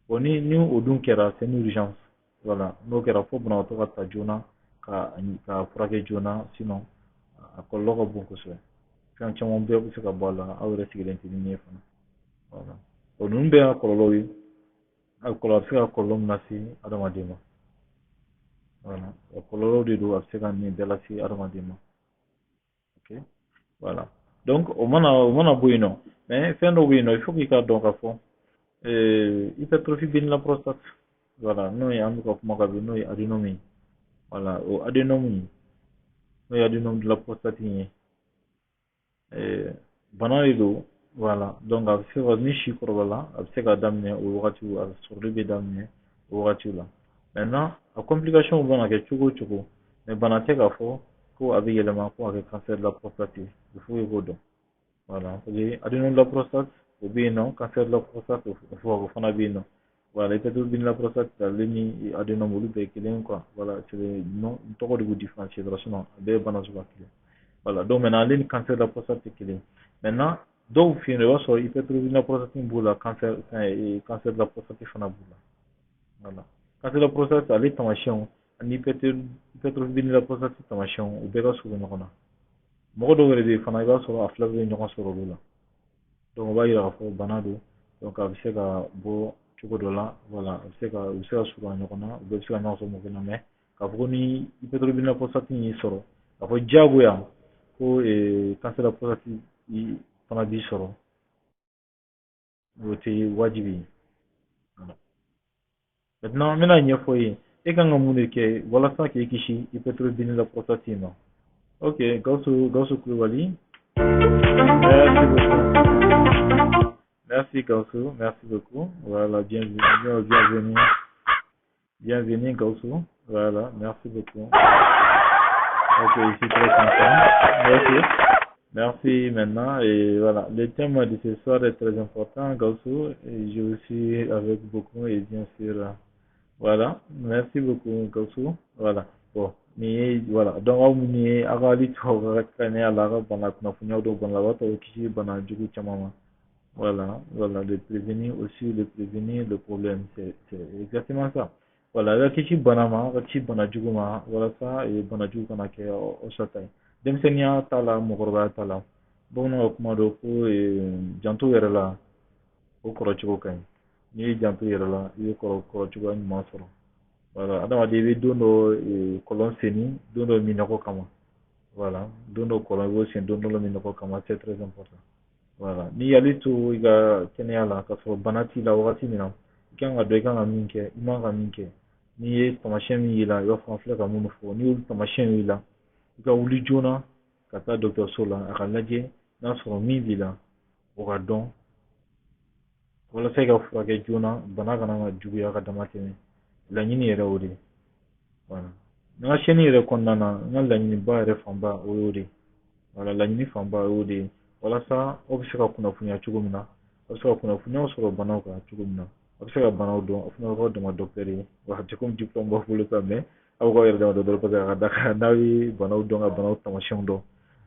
Bon, ni o dun kɛra, c'est une urgence. Voilà, n'o kɛra, fo banabaatɔ ka ta joona ka furakɛ joona, sinon a kɔlɔlɔ ka bon kosɛbɛ. Fɛn caman bɛɛ bɛ se ka bɔ a la, aw yɛrɛ sigilen tɛ ni min ye fana. Voilà, o ninnu bɛɛ y'a kɔlɔlɔw ye. A kɔlɔlɔ, a bɛ se ka kɔlɔlɔ min lase adamaden ma, voilà, o kɔlɔlɔw de don, a bɛ se ka nin bɛɛ lase adamaden ma. Ok, voilà, donc o mana bɔ yen nɔ, mais fɛn dɔw bɛ yen nɔ, il faut k'i ka dɔn ka fɔ hypertrophie bénigne de la prostate, voilà, n'o ye an bɛ ka kuma ka bi, n'o ye adénome ye. Voilà, o adénome, n'o ye adénome de la prostate ye, bana de don. Voilà, donc a bɛ se ka, ni si kɔrɔbala, a bɛ se ka daminɛ o wagatiw, a sɔrɔli bɛ daminɛ o wagatiw la. Maintenant, a complication mana kɛ cogo o cogo, mais bana tɛ k'a fɔ ko a bɛ yɛlɛma ko a kɛ cancer de la prostate ye. Il faut i k'o dɔn. Voilà, parce que adénome de la prostate, o bɛ yen nɔ, cancer de la prostate, o fana bɛ yen nɔ. Voilà, hypertrophie de la prostate, ale ni adénome, olu bɛɛ ye kelen quoi. Voilà, c'est le nom, tɔgɔ de b'u différencier dɔrɔn, sinon a bɛɛ ye bana suguya kelen. Voilà, donc maintenant, ale ni cancer de la prostate tɛ kelen. Maintenant, dɔw fɛ yen nɔ, i b'a sɔrɔ hypertrophie de la prostate b'u la, cancer de la prostate fana b'u la. Voilà, cancer de la prostate, ale taamasiyɛnw ani hypertrophie de la prostate taamasiyɛnw, u bɛɛ ka surun ɲɔgɔn na. Mɔgɔ dɔw yɛrɛ bɛ yen fana, i b'a sɔrɔ a fila bɛɛ bɛ ɲɔgɔn sɔrɔ olu la. Donc o b'a yira k'a fɔ bana don. Donc a bɛ se ka bɔ cogo dɔ la. Voilà, a bɛ se ka, u bɛ se ka surunya ɲɔgɔn na, u bɛɛ bɛ se ka ɲɔgɔn sɔrɔ mɔgɔ la. Mais k'a fɔ ko ni hypertrophie de la prostate y'i sɔrɔ, k'a fɔ diyagoya ko cancer de la prostate fana b'i sɔrɔ, o tɛ wajibi ye. Maintenant, n bɛna ɲɛfɔ i ye, e kan ka mun de kɛ walasa k'i kisi hypertrophie de la prostate ma. Ok, Gawusu, Gawusu Kulubali, merci beaucoup. Merci Gawusu, merci beaucoup. Voilà, bienvenue, bienvenue, bienvenue Gawusu. Voilà, merci beaucoup. Ok, je suis très content. Merci. Merci maintenant. Et voilà, le thème de ce soir est très important, Gawusu. Et je vous suis avec beaucoup et bien sûr, voilà. Merci beaucoup, Gawusu. Voilà. Bon, ni voilà. Donc, aw minnu ye aw ka hakili to aw ka kɛnɛya la, aw ka bana kunnafoniyaw dɔw banabaatɔ kisi bana jugu caman ma. Voilà, le prévenir aussi, le prévenir le problème, c'est exactement ça. Voilà, ka kisi bana ma, ka kisi bana jugu ma, walasa bana jugu kana kɛ aw sata ye. Denmisɛnninya t'a la, mɔgɔkɔrɔbaya t'a la. Bamananw ka kuma dɔ ko janto yɛrɛ la, o kɔrɔ cogo ka ɲi. N'i y'i janto yɛrɛ la, i bɛ kɔrɔ kɔrɔ cogoya ɲuman sɔrɔ. Voilà, adamaden, i bɛ don dɔ kɔlɔn senni, don dɔ minɔgɔ kama. Voilà, don dɔ kɔlɔn i b'o sen, don dɔ la minɔgɔ kama, c'est très important. Voilà, n'i y'ale to i ka kɛnɛya la, k'a sɔrɔ bana t'i la wagati min na, i kan ka dɔn i kan ka min kɛ, i man ka min kɛ. N'i ye taamasiyɛn min y'i la, i b'a fɔ an filɛ ka minnu fɔ, n'i y'olu taamasiyɛnw y'i la, i ka wuli joona ka taa dɔgɔtɔrɔso la, a ka lajɛ n'a sɔrɔ min b'i la, o ka dɔn, walasa i ka furakɛ joona, bana kana na juguya ka dama tɛmɛ. Laɲini yɛrɛ o de ye. Voilà, n ka chaîne yɛrɛ kɔnɔna na, n ka laɲiniba yɛrɛ fanba o y'o de ye. Voilà, laɲini fanba o y'o de ye, walasa aw bɛ se ka kunnafoniya cogo min na, aw bɛ se ka kunnafoniyaw sɔrɔ banaw kan cogo min na, aw bɛ se ka banaw dɔn. Aw fana b'aw dama docteur ye. Wa a tɛ komi diplôme b'aw bolo sa, mais Aw k'aw yɛrɛ dama dɔn, parce que a ka da kan n'aw ye banaw dɔn, ka banaw taamasiyɛnw dɔn.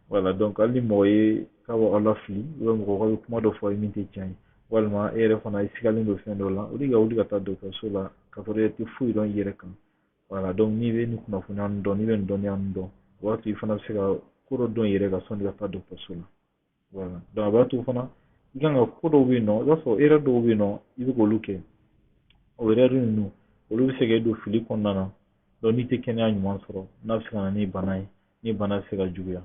Voilà, donc hali ni mɔgɔ ye k'a b'aw lafili, ou bien mɔgɔ bɛ kuma dɔ fɔ aw ye min tɛ tiɲɛ ye, walima e yɛrɛ fana i sigalen don fɛn dɔ la, o de ka wuli ka taa dɔgɔtɔrɔso la k'a sɔrɔ e tɛ foyi dɔn i yɛrɛ kan. Voilà, donc n'i bɛ nin kunnafoniya ninnu dɔn, n'i bɛ nin dɔnniya ninnu dɔn, o b'a to i fana bɛ se ka ko dɔ dɔn i yɛrɛ kan sɔnni ka taa dɔgɔtɔrɔso la. Voilà, donc a b'a to fana i kan ka ko dɔw bɛ yen nɔ, i b'a sɔrɔ erreur dɔw bɛ yen nɔ, i bɛ k'olu kɛ. O erreur ninnu, olu bɛ se k'e don fili kɔnɔna na. Donc n'i tɛ kɛnɛya ɲuman sɔrɔ, n'a bɛ se ka na ni bana ye, ni bana bɛ se ka juguya.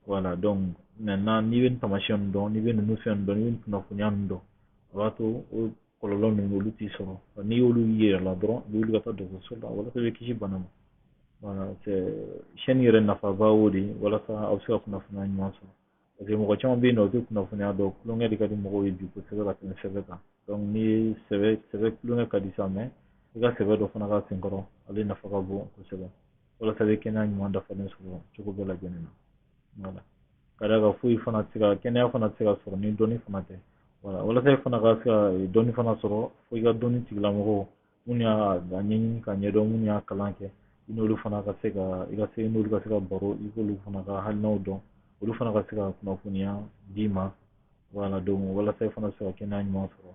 Voilà, donc maintenant n'i bɛ nin taamasiyɛn ninnu dɔn, n'i bɛ ninnu fɛn ninnu dɔn, n'i bɛ nin kunnafoniya ninnu dɔn, a b'a to o kɔlɔlɔ ninnu, olu t'i sɔrɔ. N'i y'olu y'i yɛrɛ la dɔrɔn, i bɛ wuli ka taa dɔgɔtɔrɔso la walasa i bɛ kisi bana ma. Voilà, c'est chaîne yɛrɛ nafaba y'o de ye, walasa aw bɛ se ka kunnafoniya ɲuman sɔrɔ. Parce que mɔgɔ caman bɛ yen nɔ, u tɛ kunnafoniya dɔn. Tulonkɛ de ka di mɔgɔw ye bi kosɛbɛ ka tɛmɛ sɛbɛ kan. Donc n'i ye sɛbɛ, tulonkɛ ka di sa, mais i ka sɛbɛ dɔ fana ka senkɔrɔ, ale nafa ka bon kosɛbɛ, walasa i bɛ kɛnɛya ɲuman dafalen sɔrɔ cogo bɛɛ lajɛlen na. Voilà, ka d'a kan foyi fana tɛ se ka, kɛnɛya fana tɛ se ka sɔrɔ ni dɔnni fana tɛ. Voilà, walasa i fana ka se ka dɔnni fana sɔrɔ, fo i ka dɔnni tigilamɔgɔw minnu y'a ɲɛɲini ka ɲɛdɔn, minnu y'a kalan kɛ, i n'olu fana ka se ka, i ka se i n'olu ka se ka baro, i k'olu fana ka hakilinaw dɔn, olu fana ka se ka kunnafoniya d'i ma. Voilà, donc walasa i fana bɛ se ka kɛnɛya ɲuman sɔrɔ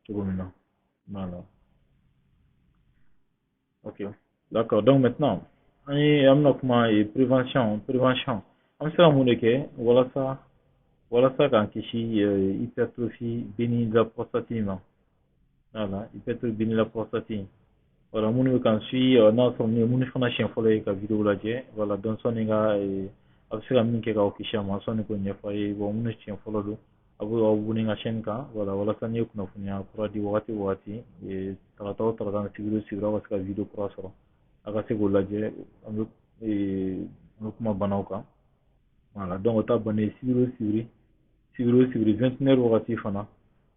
cogo min na. Voilà, ok, d'accord. Donc maintenant an ye, an bɛna kuma prévention. Prévention, an bɛ se ka mun de kɛ walasa k'an kisi hypertrophie bénigne de la prostate ma? Voilà, hypertrophie bénigne de la prostate. Voilà, minnu bɛ k'an suit, n'a sɔrɔ ni minnu fana siɲɛ fɔlɔ ye ka vidéo lajɛ, voilà, donc sɔnni ka a bɛ se ka min kɛ k'aw kisi a ma, sɔnni k'o ɲɛfɔ a ye. Bon, minnu siɲɛ fɔlɔ don, a bɛ aw abonné n ka chaîne kan. Voilà, walasa n'i ye kunnafoniya kura di wagati o wagati, tarata o tarata ni sibiri o sibiri, aw ka se ka vidéo kura sɔrɔ, a ka se k'o lajɛ. An bɛ kuma banaw kan. Voilà, donc o ta bannen, sibiri o sibiri, sibiri o sibiri, 21 wagati fana,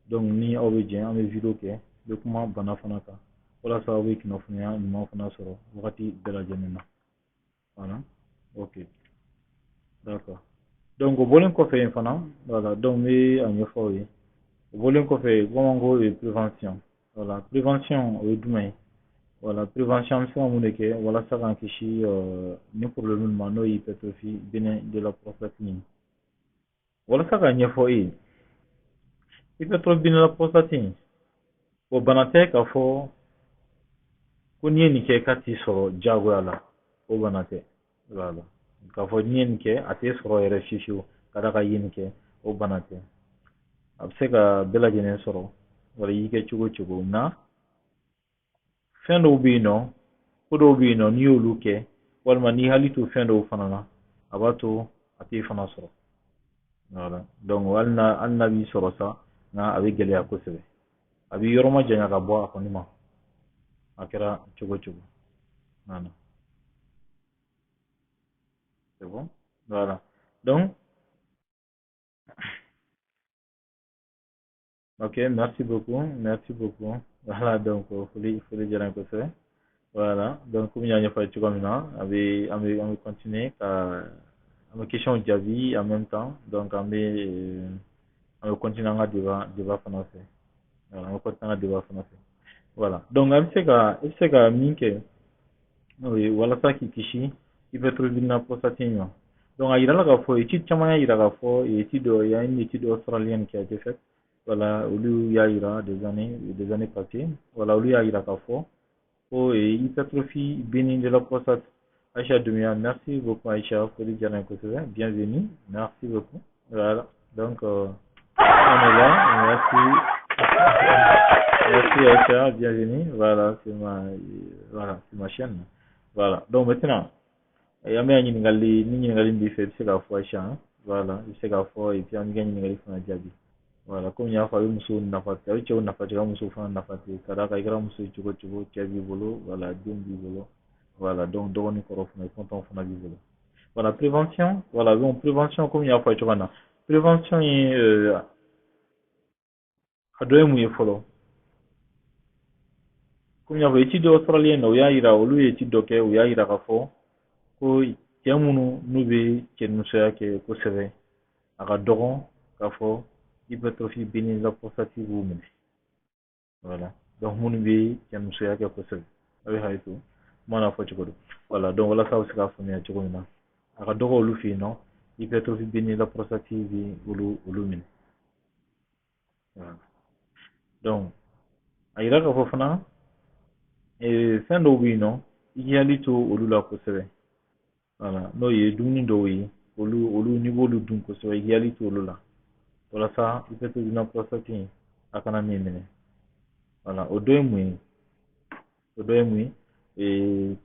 donc ni aw bɛ jɛ, an bɛ vidéo kɛ, n bɛ kuma bana fana kan, walasa aw bɛ kunnafoniya ɲuman fana sɔrɔ wagati bɛɛ lajɛlen na. Voilà, ok, d'accord. Donc o bɔlen kɔfɛ yen fana, voilà, donc n bɛ a ɲɛfɔ aw ye. O bɔlen kɔfɛ, bamananw ko ye prévention. Voilà, prévention, o ye jumɛn ye? Voilà, prévention, an bɛ se ka mun de kɛ walasa k'an kisi ni problème ma, n'o ye hypertrophie bénin de la prostate ye? Walasa k'a ɲɛfɔ e ye, hypertrophie bénin de la prostate, o bana tɛ k'a fɔ ko n'i ye nin kɛ k'a t'i sɔrɔ diyagoya la, o bana tɛ. Voilà, k'a fɔ n'i ye nin kɛ, a t'e sɔrɔ yɛrɛ fiyewu fiyewu, ka d'a kan i ye nin kɛ, o bana tɛ. A bɛ se ka bɛɛ lajɛlen sɔrɔ, wala i y'i kɛ cogo o cogo. Nka fɛn dɔw bɛ yen nɔ, ko dɔw bɛ yen nɔ, n'i y'olu kɛ, walima n'i hakili to fɛn dɔw fana na, a b'a to a t'e fana sɔrɔ. Voilà, donc hali n'a b'i sɔrɔ sa, nka a bɛ gɛlɛya kosɛbɛ, a b'i yɔrɔ ma janya ka bɔ a kɔni ma, a kɛra cogo o cogo. Voilà, c'est bon. Voilà, donc ok, merci beaucoup, merci beaucoup. Voilà, donc foli diyara n ye kosɛbɛ. Voilà, donc komi n y'a ɲɛfɔ a ye cogoya min na, a bɛ an bɛ an bɛ continuer ka an bɛ question jaabi en même temps. Donc an bɛ continuer an ka débat fana fɛ. Voilà, an bɛ continuer an ka débat fana fɛ. Voilà, donc an bɛ se ka i bɛ se ka min kɛ, o ye walasa k'i kisi hypertrophie de la prostate ma. Donc a yirala k'a fɔ, étude caman y'a yira k'a fɔ, étude dɔ, il y a une étude australienne qui a été faite. Voilà, olu y'a yira des années passées. Voilà, olu y'a yira k'a fɔ ko hypertrophie bénigne de la prostate. Aïcha Dumia, merci beaucoup Aïcha, foli diyara n ye kosɛbɛ, bienvenue, merci beaucoup. Voilà, donc on est là, merci. Merci Aïcha, bienvenue. Voilà, c'est ma chaîne. Voilà, donc maintenant, an bɛ ɲininkali, ni ɲininkali b'i fɛ, i bɛ se k'a fɔ Aïcha. Voilà, i bɛ se k'a fɔ et puis an b'i ka ɲininkali fana jaabi. Voilà, komi n y'a fɔ, a bɛ musow nafa, a bɛ cɛw nafa, cɛ ka musow fana nafa ten, ka d'a kan i kɛra muso ye cogo o cogo, cɛ b'i bolo, voilà, denw b'i bolo, voilà, donc dɔgɔnin kɔrɔ fana, tonton fana b'i bolo. Voilà, prévention, voilà, donc prévention, komi n y'a fɔ a ye cogo min na, prévention ye a dɔ ye mun ye fɔlɔ? Komi n y'a fɔ, étude australienne na, u y'a yira, olu ye étude dɔ kɛ, u y'a yira k'a fɔ ko cɛ minnu n'u bɛ cɛnimusoya kɛ kosɛbɛ, a ka dɔgɔn k'a fɔ hypertrophie bénigne de la prostate b'u minɛ. Voilà, donc minnu bɛ cɛnimusoya kɛ kosɛbɛ, a bɛ hakɛ to. Kuma n'a fɔ cogo don. Voilà, donc walasa aw bɛ se k'a faamuya cogo min na, a ka dɔgɔ olu fɛ yen nɔ, hypertrophie bénigne la prostate bi olu minɛ. Voilà. Donc a yira k'a fɔ fana, fɛn dɔw bɛ yen nɔ, i k'i hakili to olu la kosɛbɛ. Voilà, n'o ye dumuni dɔw ye, olu n'i b'olu dun kosɛbɛ, i k'i hakili to olu la walasa hypertrophie de la prostate a kana n'i minɛ. Voilà, o dɔ ye mun ye? O dɔ ye mun ye?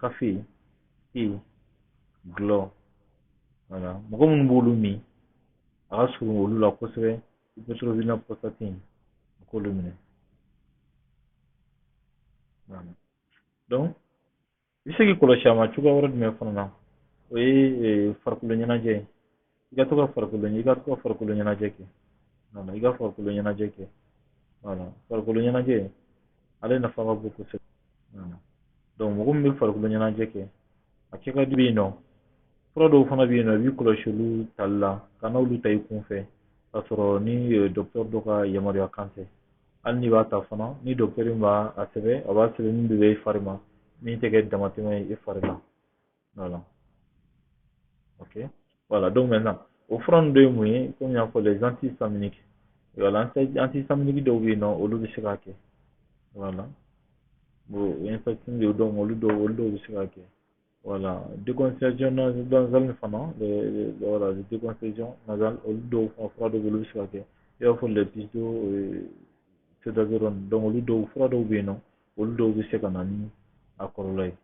Kafe, te, gulɔ. Voilà, mɔgɔ minnu b'olu min, a ka surun olu la kosɛbɛ, hypertrophie de la prostate a k'olu minɛ. Voilà. Donc i bɛ se k'i kɔlɔsi a ma cogoya wɛrɛ jumɛn fana na? O ye farikolo ɲɛnajɛ ye. I ka to ka farikolo ɲɛnajɛ kɛ. Voilà, i ka farikolo ɲɛnajɛ kɛ. Voilà, farikolo ɲɛnajɛ, ale nafa ka bon kosɛbɛ. Voilà. Donc mɔgɔ min bɛ farikolo ɲɛnajɛ kɛ, a kɛ ka di bɛ yen nɔ. Fura dɔw fana bɛ yen nɔ, i b'i kɔlɔsi olu tali la, ka n'olu ta i kun fɛ k'a sɔrɔ ni docteur dɔ ka yamaruya kan tɛ. Hali n'i b'a ta fana, ni docteur in b'a sɛbɛn, a b'a sɛbɛn min bɛ bɛn i fari ma, min tɛ kɛ damatɛmɛ ye i fari la. Voilà. Ok. Voilà, donc maintenant, o fura ninnu dɔ ye mun ye? Komi n y'a fɔ, les antihistaminiques. Voilà, antihistaminiques dɔw bɛ yen nɔ, olu bɛ se k'a kɛ. Voilà. Bon, infection de, donc olu dɔw bɛ se k'a kɛ. Voilà, décongestion nasale fana, voilà, les décongestion nasale, olu dɔw fana, fura dɔw bɛ yen, olu bɛ se ka kɛ. I b'a fɔ les pseudoéphedrine, donc olu dɔw, fura dɔw bɛ yen nɔ, olu dɔw bɛ se ka na ni a kɔlɔlɔ ye.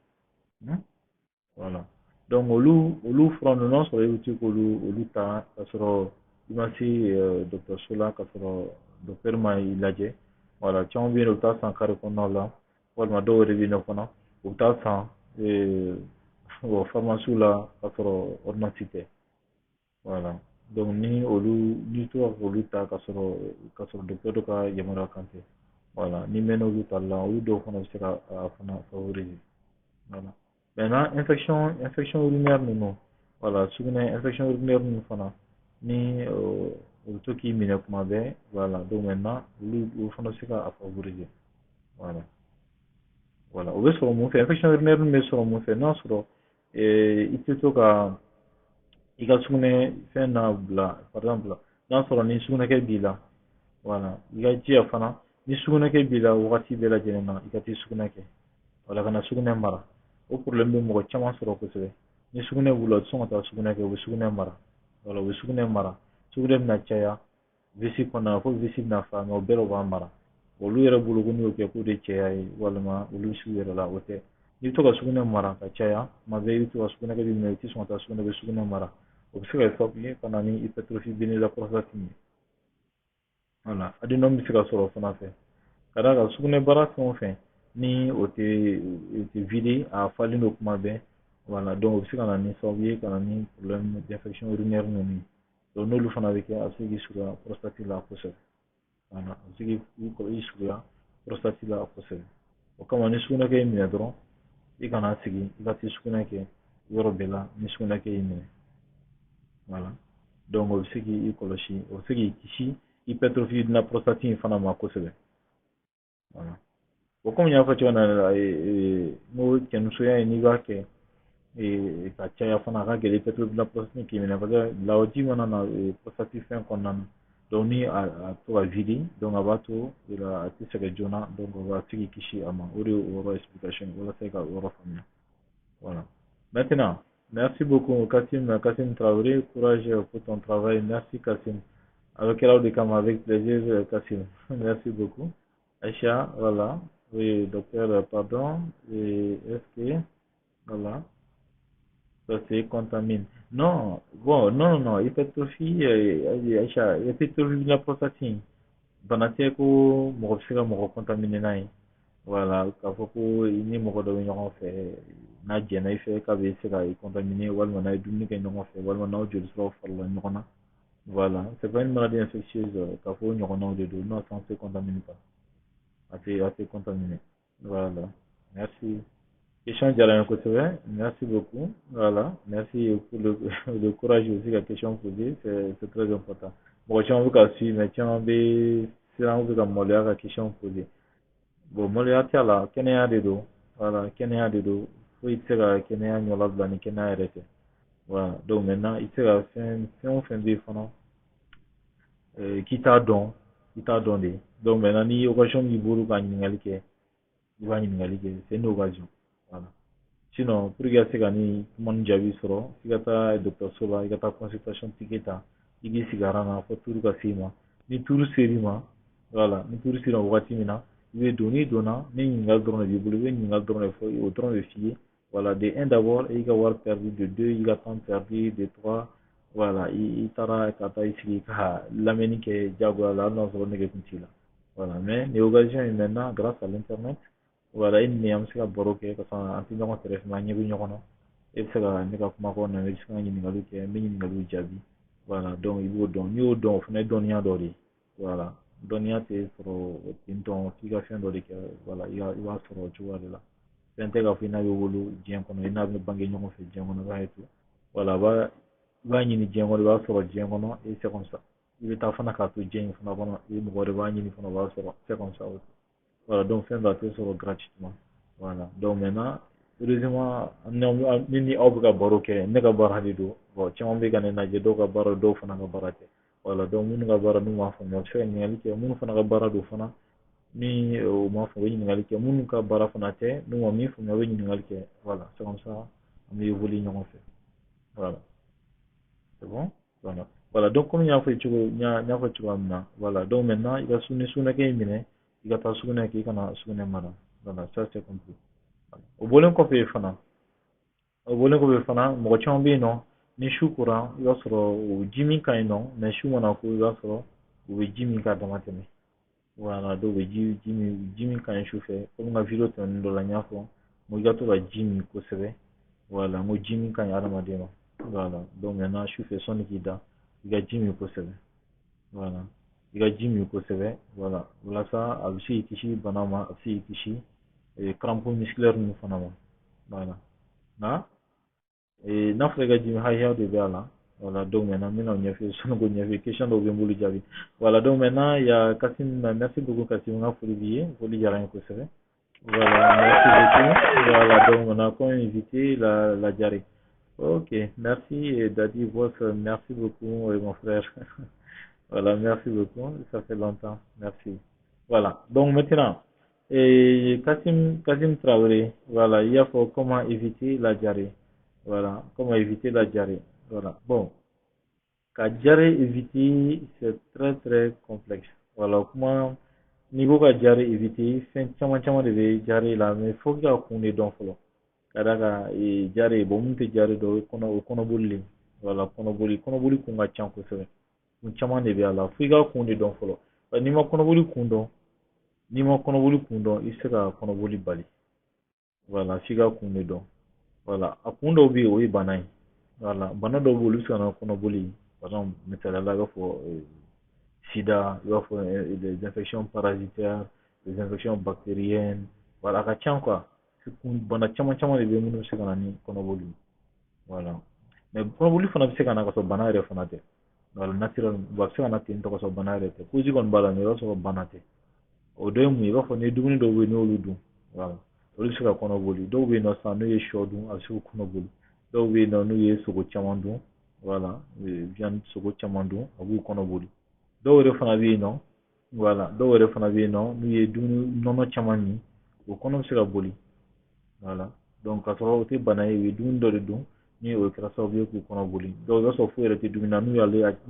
Voilà. Donc olu fura ninnu, n'a sɔrɔ i bɛ se k'olu ta ka sɔrɔ i ma se dɔgɔtɔrɔso la, ka sɔrɔ docteur ma i lajɛ. Voilà, caman bɛ yen nɔ, u bɛ taa san carré kɔnɔnaw la, walima dɔw yɛrɛ bɛ yen nɔ fana, u bɛ taa san pharmacie la ka sɔrɔ ordonnance tɛ. Voilà. Donc ni olu, n'i tora k'olu ta ka sɔrɔ docteur dɔ ka yamaruya kan tɛ. Voilà, ni mɛnna olu tali la, olu dɔw fana bɛ se ka a fana favoriser. Voilà. Maintenant, infection urinaire ninnu, voilà, sugunɛ infection urinaire ninnu fana, ni o bɛ to k'i minɛ kuma bɛɛ, voilà, donc maintenant olu fana bɛ se ka a favoriser. Voilà. Voilà, o bɛ sɔrɔ mun fɛ? Infection urinaire bɛ sɔrɔ mun fɛ? N'a sɔrɔ i tɛ to ka i ka sugunɛ fɛn na bila, par exemple, n'a sɔrɔ ni sugunɛkɛ b'i la, voilà, i ka jija fana, ni sugunɛkɛ b'i la wagati bɛɛ lajɛlen na, i ka t'i sugunɛ kɛ. Wala kana sugunɛ mara. O problème bɛ mɔgɔ caman sɔrɔ kosɛbɛ. Ni sugunɛ b'u la, u tɛ sɔn ka taa sugunɛ kɛ, u bɛ sugunɛ mara. Wala, u bɛ sugunɛ mara. Sugunɛ bɛna caya vessie kɔnɔna na fo vessie bɛna fa, mais o bɛɛ la u b'a mara. Olu yɛrɛ bolo ko n'u y'o kɛ, k'o de cɛya ye, walima olu bɛ s'u yɛrɛ la. O tɛ. N'i bɛ to ka sugunɛ mara ka caya tuma bɛɛ, i bɛ to ka sugunɛ kɛ b'i minɛ, i tɛ sɔn ka taa sugunɛ kɛ, sugunɛ mara, o bɛ se ka kɛ sababu ye ka na ni hypertrophie bénigne la prostate ye. Voilà, adénome bɛ se ka sɔrɔ o fana fɛ, ka d'a kan sugunɛbara fɛn o fɛn ni o tɛ vide, a falen don kuma bɛɛ. Voilà, donc o bɛ se ka na ni sababu ye ka na ni problème d'infection urinaire ninnu ye. Donc n'olu fana bɛ kɛ, a bɛ se k'i surunya prostate la kosɛbɛ. Voilà, a bɛ se k'i surunya prostate la kosɛbɛ. O kama, ni sugunɛkɛ y'i minɛ dɔrɔn, i kana sigi, i ka t'i sugunɛ kɛ yɔrɔ bɛɛ la ni sugunɛkɛ y'i minɛ. Voilà, donc o bɛ se k'i kɔlɔsi, o bɛ se k'i kisi hypertrophie de la prostate in fana ma kosɛbɛ. Voilà. Bon, komi n y'a fɔ cogo min na, n ko cɛnimusoya in, n'i b'a kɛ ka caya fana, a ka gɛlɛn hypertrophie de la prostate k'i minɛ, parce que lawaji mana na prostate fɛn kɔnɔna na, donc ni a to ka vide, donc a b'a to a tɛ sɛgɛn joona, donc o b'a se k'i kisi a ma. O de ye o yɔrɔ explication ye, walasa i ka o yɔrɔ faamuya. Voilà. Maintenant, merci beaucoup Kassim, Kassim Traoré, courage pour ton travail. Merci Kassim. Avec quel de kama, avec plaisir Kassim. Merci beaucoup. Aïcha, voilà. Oui, docteur, pardon. Et est-ce que, voilà, ça se contamine? Non, bon, non, non, non, hypertrophie, Aïcha, hypertrophie de la prostate, bana tɛ ko mɔgɔ bɛ se ka mɔgɔ contaminer n'a ye. Voilà, k'a fɔ ko i ni mɔgɔ dɔ bɛ ɲɔgɔn fɛ, n'a jɛnna i fɛ, k'a bɛ se ka i contaminer, walima n'a ye dumuni kɛ ɲɔgɔn fɛ, walima n'aw joli siraw farala ɲɔgɔn na. Voilà, c'est pas une maladie infectieuse, k'a fɔ o ɲɔgɔnnaw de don. Non, ça ne se contamine pas. A tɛ contaminer. Voilà, merci. Question diyara n ye kosɛbɛ. Merci beaucoup. Voilà, merci pour le courage aussi ka question poser, c'est très important. Mɔgɔ caman bɛ ka suivre, mais caman bɛ siran, bɛ ka maloya ka question poser. Bon, maloya t'a la, kɛnɛya de don. Voilà, kɛnɛya de don. Foyi Foyi tɛ se ka kɛnɛya ɲɔlabila ni kɛnɛya yɛrɛ tɛ. Voilà, donc maintenant i tɛ se ka fɛn fɛn o fɛn bɛ yen fana k'i t'a dɔn, i t'a dɔn de. Donc maintenant, ni occasion b'i bolo ka ɲininkali kɛ, i b'a ɲininkali kɛ, c'est une occasion. Voilà, sinon pour que ka se ka ni kuma ni jaabi sɔrɔ, i ka taa dɔgɔtɔrɔso la, i ka taa consultation ticket ta, i k'i sigi rang na fo tour ka s'i ma. Ni tour ser'i ma, voilà, ni tour sera wagati min na, i bɛ don. N'i donna, ni ɲininkali dɔrɔn de b'i bolo, i bɛ ɲininkali dɔrɔn de fɔ, o dɔrɔn de f'i ye. Voilà, de un d'abord, i ka wari perdu, de deux, i ka temps perdu, de trois, voilà, i taara ka taa i sigi ka lamɛnni kɛ diyagoya la, hali n'a sɔrɔ nege tun t'i la. Voilà, mais nin occasion in maintenant, grâce à l'internet, voilà, i ni an bɛ se ka baro kɛ ka sɔrɔ an tɛ ɲɔgɔn kɛrɛfɛ, an ɲɛ bɛ ɲɔgɔn na. E bɛ se ka ne ka kumakan lamɛn, i bɛ se ka ɲininkaliw kɛ, n bɛ ɲininkaliw jaabi. Voilà, donc i b'o dɔn. N'i y'o dɔn, o fana ye dɔnniya dɔ de ye. Voilà, dɔnniya tɛ sɔrɔ ten tɔ, f'i ka fɛn dɔ de kɛ. Voilà, i b'a sɔrɔ o cogoya de la. Fɛn tɛ k'a fɔ i n'a bɛ wolo diɲɛ kɔnɔ, i n'a bɛ bange ɲɔgɔn fɛ diɲɛ kɔnɔ, i b'a ye to. Voilà, i b'a ɲini diɲɛ kɔnɔ, i b'a sɔrɔ diɲɛ kɔnɔ, et c'est comme ça. I bɛ taa fana k'a to diɲɛ in fana kɔnɔ, i mɔgɔ wɛrɛ b'a ɲini fana, o b'a sɔrɔ, c'est comme ça aussi. Voilà, donc fɛn dɔ a tɛ sɔrɔ gratuitement. Voilà, donc maintenant, heureusement, ne ni aw bɛ ka baro kɛ, ne ka baara de don. Bon, caman bɛ ka ne lajɛ, dɔw ka baara, dɔw fana ka baara tɛ. Voilà, donc minnu ka baara n'u m'a faamuya, u bɛ se ka ɲininkali kɛ. Minnu fana ka baara don fana, ni o ma faamu, u bɛ ɲininkali kɛ. Minnu ka baara fana tɛ, n'u ma min faamuya, u bɛ ɲininkali kɛ. Voilà, c'est comme ça an bɛ évoluer ɲɔgɔn fɛ. Voilà, c'est bon. Voilà, voilà, donc comme n y'a fɔ cogo n y'a fɔ cogoya min na, voilà, donc maintenant i ka ni sugunɛ kɛ y'i minɛ, i ka taa sugunɛ kɛ, i kana sugunɛ mara. Voilà, ça c'est compris. O bɔlen kɔfɛ fana, mɔgɔ caman bɛ yen nɔ, ni su kora, i b'a sɔrɔ o ji min ka ɲi nɔ, mais su mana ko, i b'a sɔrɔ u bɛ ji min k'a dama tɛmɛ. Voilà, dɔw bɛ ji min, ji min ka ɲi su fɛ. Komi n ka vidéo tɛmɛnen dɔ la, n y'a fɔ n ko i ka to ka ji min kosɛbɛ. Voilà, n ko ji min ka ɲi hadamaden ma. Voilà, donc maintenant su fɛ, sɔnni k'i da, i ka ji min kosɛbɛ. Voilà, i ka ji min kosɛbɛ. Voilà, walasa a bɛ se k'i kisi bana ma, a bɛ se k'i kisi crampe musculaire ninnu fana ma. Voilà, nka n'a fɔra i ka ji min, hakɛya de bɛ a la. Voilà, donc maintenant n bɛna o ɲɛf'i ye. Sɔnni k'o ɲɛf'i ye, question dɔw bɛ n bolo jaabi. Voilà, donc maintenant il y a Kassim. Merci beaucoup Kassim, n ka foli b'i ye, foli diyara n ye kosɛbɛ. Voilà, merci beaucoup. Voilà, donc on a comme invité la diarrhée. Ok, merci et Dadi Boss, merci beaucoup mon frère. Voilà, merci beaucoup, ça fait longtemps, merci. Voilà, donc maintenant, et Kassim, Kassim Traoré, voilà, il y a faut comment éviter la diarrhée. Voilà, comment éviter la diarrhée. Voilà, bon, ka diarrhée éviter, c'est très très complexe. Voilà, comment n'i ko ka diarrhée éviter, fɛn caman caman de bɛ diarrhée la, mais faut ka kun de dɔn fɔlɔ. Ka d'a kan diarrhée, bon, mun tɛ diarrhée dɔn, o ye kɔnɔ, o kɔnɔboli de. Voilà, kɔnɔboli kun ka ca kosɛbɛ. Kun caman de bɛ a la, fo i ka kun de dɔn fɔlɔ. N'i ma kɔnɔboli kun dɔn, n'i ma kɔnɔboli kun dɔn, i tɛ se ka kɔnɔboli bali. Voilà, f'i ka kun de dɔn. Voilà, a kun dɔw bɛ yen, o ye bana ye. Voilà, bana dɔw bɛ yen, olu bɛ se ka na kɔnɔboli ye. Par exemple, misaliya la, i b'a fɔ sida, i b'a fɔ les infections parasitaires, les infections bactériennes. Voilà, a ka ca quoi. Bana caman caman de bɛ yen minnu bɛ se ka na ni kɔnɔboli ye. Voilà, mais kɔnɔboli fana bɛ se ka na ka sɔrɔ bana yɛrɛ fana tɛ. Voilà, naturel, a bɛ se ka na ten tɔ ka sɔrɔ bana yɛrɛ tɛ. Cause kɔni b'a la, mais i b'a sɔrɔ bana tɛ. O dɔ ye mun ye? I b'a fɔ ni dumuni dɔw bɛ yen, n'olu dun, voilà, olu bɛ se ka kɔnɔ boli. Dɔw bɛ yen nɔ sisan, n'u ye sɔ dun, a bɛ se k'u kɔnɔ boli. Dɔw bɛ yen nɔ, n'u ye sogo caman dun, voilà, viande, sogo caman dun, a b'u kɔnɔ boli. Dɔw yɛrɛ fana bɛ yen nɔ, voilà, dɔw yɛrɛ fana bɛ yen nɔ, n'u ye dumuni nɔnɔ caman min, o kɔnɔ bɛ se ka boli. Voilà, donc k'a sɔrɔ o tɛ bana ye, u ye dumuni dɔ de dun ni o kɛra sababu ye k'u kɔnɔ boli. Dɔw, i b'a sɔrɔ foyi yɛrɛ tɛ dumuni na, n'u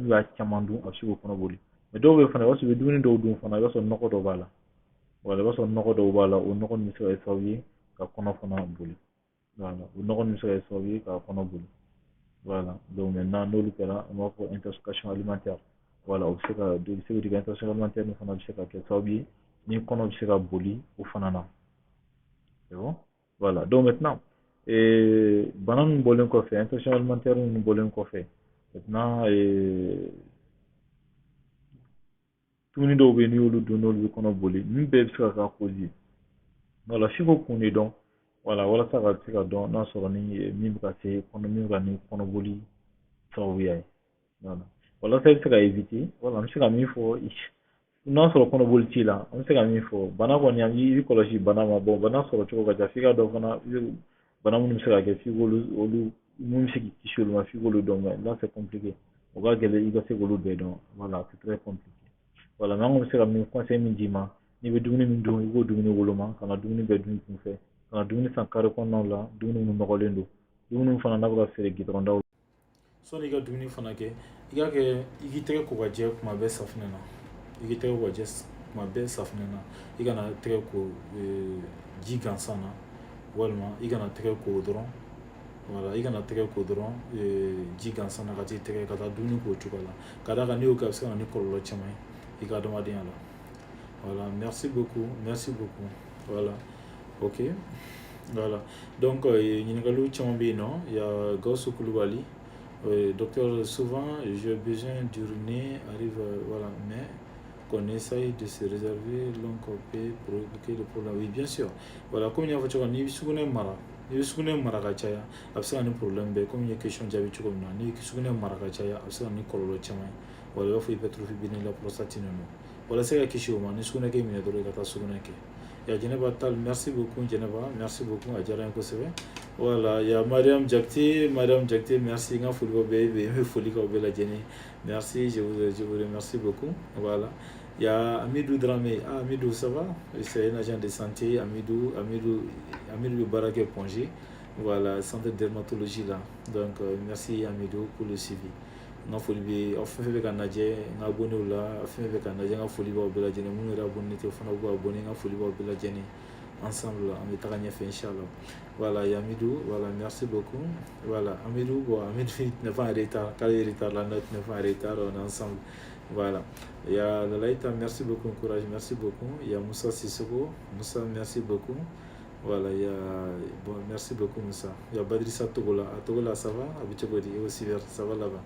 y'a caman dun, a bɛ se k'u kɔnɔ boli. Mais dɔw bɛ yen fana, i b'a sɔrɔ u bɛ dumuni dɔw dun fana, i b'a sɔrɔ nɔgɔ dɔ b'a la. Voilà, i b'a sɔrɔ nɔgɔ dɔw b'a la, o nɔgɔ ninnu bɛ se ka kɛ sababu ye ka kɔnɔ fana boli. Voilà, o nɔgɔ ninnu bɛ se ka kɛ sababu ye ka kɔnɔ boli. Voilà, donc maintenant n'olu kɛra, an b'a fɔ intoxication alimentaire. Voilà, o bɛ se ka bɛ se ka intoxication alimentaire fana bɛ se ka kɛ sababu ye ni kɔnɔ bɛ se ka boli o fana na. C'est bon. Voilà, donc maintenant, bana ninnu bɔlen kɔfɛ, intoxication alimentaire ninnu bɔlen kɔfɛ, maintenant dumuni dɔw bɛ yen, n'i y'olu dun, n'olu bɛ kɔnɔ boli, ninnu bɛɛ bɛ se ka k'a cause ye. Voilà, f'i k'o kun de dɔn. Voilà, walasa ka se ka dɔn n'a sɔrɔ ni min bɛ ka se kɔnɔ, min bɛ ka ni kɔnɔboli sababuya ye. Voilà, walasa i bɛ se ka éviter. Voilà, an bɛ se ka min fɔ, n'a sɔrɔ kɔnɔboli t'i la, an bɛ se ka min fɔ, bana kɔni, i bɛ kɔlɔsi bana ma. Bon, bana sɔrɔ cogo ka ca, f'i ka dɔn fana. Bana minnu bɛ se ka kɛ f'i k'olu olu mun bɛ se k'i kisi olu ma, f'i k'olu dɔn. Mais là, c'est compliqué, o ka gɛlɛn i ka se k'olu bɛɛ dɔn. Voilà, c'est très compliqué. Voilà, mais an kɔni bɛ se ka min conseil min d'i ma, n'i bɛ dumuni min dun, i k'o dumuni woloma, kana dumuni bɛɛ dun i kun fɛ, kana dumuni san carré kɔnɔnaw la, dumuni minnu nɔgɔlen don, dumuni fana n'a bɛ ka feere gidɔrɔn daw. Sɔnni i ka dumuni fana kɛ, i k'a kɛ i k'i tɛgɛ ko ka jɛ kuma bɛɛ safunɛ na. I k'i tɛgɛ ko ka jɛ kuma bɛɛ safunɛ na. I kana tɛgɛ ko ji gansan na, walima i kana tɛgɛ ko dɔrɔn. Voilà, i kana tɛgɛ ko dɔrɔn ji gansan na ka t'i tɛgɛ ka taa dumuni k'o cogo la. Ka d'a kan n'i y'o kɛ, a bɛ se ka na ni kɔlɔlɔ caman ye i ka adamadenya la. Voilà, merci beaucoup, merci beaucoup. Voilà, ok, voilà. Donc ɲininkaliw caman bɛ yen nɔ. Il y a Gawusu Kulubali: docteur, souvent j'ai besoin d'uriner, arrive, voilà, mais qu'on essaye de se réserver l'oncle peut provoquer le problème. Oui, bien sûr. Voilà, comme n y'a fɔ cogo min, n'i bɛ sugunɛ mara, n'i bɛ sugunɛ mara ka caya, a bɛ se ka ni problème bɛɛ. Comme n ye question jaabi cogo min na, n'i ye sugunɛ mara ka caya, a bɛ se ka ni kɔlɔlɔ caman ye. Wala i b'a fɔ hypertrophie bénigne la prostate ninnu. Walasa ka kisi o ma, ni sugunɛ kɛ minɛ dɔrɔn, i ka taa sugunɛ kɛ. Ya Jɛnɛba Tal, merci beaucoup Jɛnɛba, merci beaucoup, a diyara n ye kosɛbɛ. Voilà, il y a Mariam Diakité, Mariam Diakité, merci, n ka foli b'aw bɛɛ ye, n bɛ foli k'aw bɛɛ lajɛlen. Merci, je vous remercie beaucoup. Voilà. Il y a Amidou Dramé. Ah, Amidou, ça va? C'est un agent de santé. Amidou, Amidou, Amidou baara kɛ Point G. Voilà, centre de dermatologie là. Donc, merci Amidou pour le suivi. N ka foli bɛ aw fɛn fɛn bɛ ka lajɛ, n ka abonné la, fɛn fɛn bɛ ka lajɛ, n ka foli b'aw bɛɛ lajɛlen. Minnu yɛrɛ abonné tɛ, o fana b'u abonné. N ka foli b'aw bɛɛ lajɛlen. Ensemble, an bɛ taga ɲɛfɛ, inchallah. Voilà, il y a Amidou, voilà, merci beaucoup. Voilà, Amidou, bon, Amidou n'est pas en retard. Quand il est retard là, notre n'est pas en retard, on est ensemble. Voilà. Il y a Lalaïta, merci beaucoup, courage, merci beaucoup. Il y a Moussa Sissoko, Moussa, merci beaucoup. Voilà, il y a, bon, merci beaucoup Moussa. Il y a Badrissa Togola, à Togola, ça va? Abichogodi, aussi, ça va là-bas.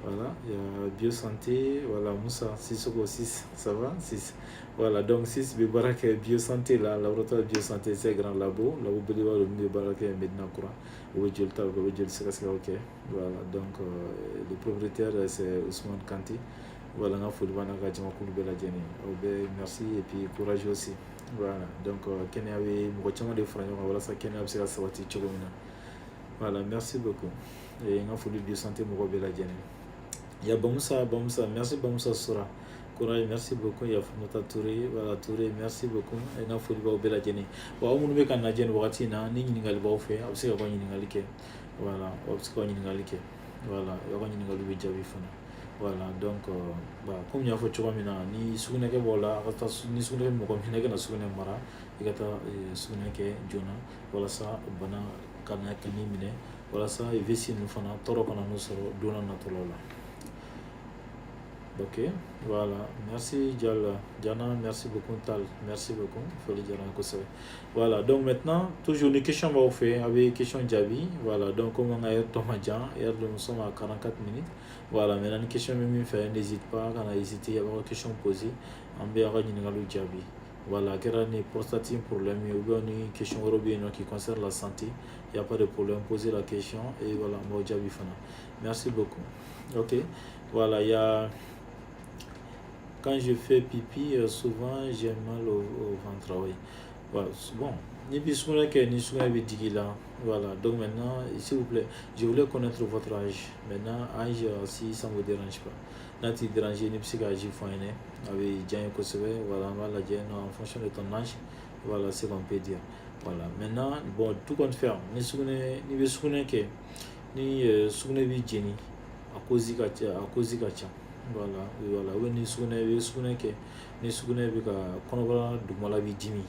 Voilà, il y a Biosanté, voilà, Moussa Sissoko 6, ça va? 6. Voilà, donc 6, bɛ baara kɛ Biosanté la, laboratoire Biosanté, c'est grand labo, labo belebeleba don min bɛ baara kɛ Medina Kura. U bɛ joli ta kɛ, u bɛ joli sɛgɛsɛgɛw kɛ. Voilà, donc le propriétaire, c'est Ousmane Kanté. Voilà, n ka foli b'a n'a ka jamakulu bɛɛ lajɛlen. Aw bɛɛ merci et puis courage aussi. Voilà, donc kɛnɛya bɛ mɔgɔ caman de fara ɲɔgɔn kan walasa kɛnɛya bɛ se ka sabati cogo min na. Voilà, merci beaucoup. Et n ka foli Biosanté mɔgɔw bɛɛ lajɛlen. Il y a Bamoussa, Bamoussa, merci Bamoussa Sora. Courage, merci beaucoup. Il y a Fumata Touré, voilà Touré, merci beaucoup. N ka foli b'aw bɛɛ lajɛlen. Bon, aw minnu bɛ ka lajɛ nin wagati in na, ni ɲininkali b'aw fɛ, a bɛ se ka ɲininkali kɛ. Voilà, aw bɛ se ka ɲininkali kɛ. Voilà, aw ka ɲininkali bɛ jaabi fana. Voilà, donc bah, comme n y'a fɔ cogo min na, ni sugunɛkɛ b'aw la, a ka taa. Ni sugunɛ bɛ mɔgɔ min na, i kana sugunɛ mara, i ka taa sugunɛ kɛ joona walasa bana kana kan'i minɛ, walasa vessie ninnu fana tɔɔrɔ kana n'u sɔrɔ don n'a nataw la. Ok, voilà. Merci Diallo. Diana, merci beaucoup Tal. Merci beaucoup. Foli diyara n ye kosɛbɛ. Voilà, donc maintenant, toujours ni question b'aw fɛ, a bɛ question jaabi. Voilà, donc comme an ka heure tɔ man jan, heure nous sommes à 44 minutes. Voilà, maintenant ni question bɛ min fɛ, n'hésite pas, kana hésiter, a b'aw ka question poser. An bɛ aw ka ɲininkaliw jaabi. Voilà, a kɛra ni prostate problème ye ou bien ni question wɛrɛ bɛ yen nɔ qui concerne la santé, il y a pas de problème, posez la question et voilà, an b'aw jaabi fana. Merci beaucoup. Ok, voilà, il y a quand je fais pipi, souvent j'ai mal au ventre, oui. Voilà, bon, ni bi sugunɛ kɛ, ni sugunɛ bɛ digi la, voilà. Donc maintenant, s'il vous plaît, je voulais connaître votre âge. Maintenant, âge, si ça ne vous dérange pas. N'a t'i déranger, ni bɛ se ka âge fɔ an ɲɛna, a bɛ diya n ye kosɛbɛ. Voilà, an b'a lajɛ en fonction de ton âge, voilà ce qu'on peut dire. Voilà, maintenant, bon, tout compte fait, ni sugunɛ, n'i bɛ sugunɛ kɛ, ni sugunɛ b'i jeni, a cause ka ca, a cause ka ca. Voilà, voilà, ou ni sugunɛ i bɛ sugunɛ kɛ, ni sugunɛ bɛ ka kɔnɔbara dugumala b'i dimi.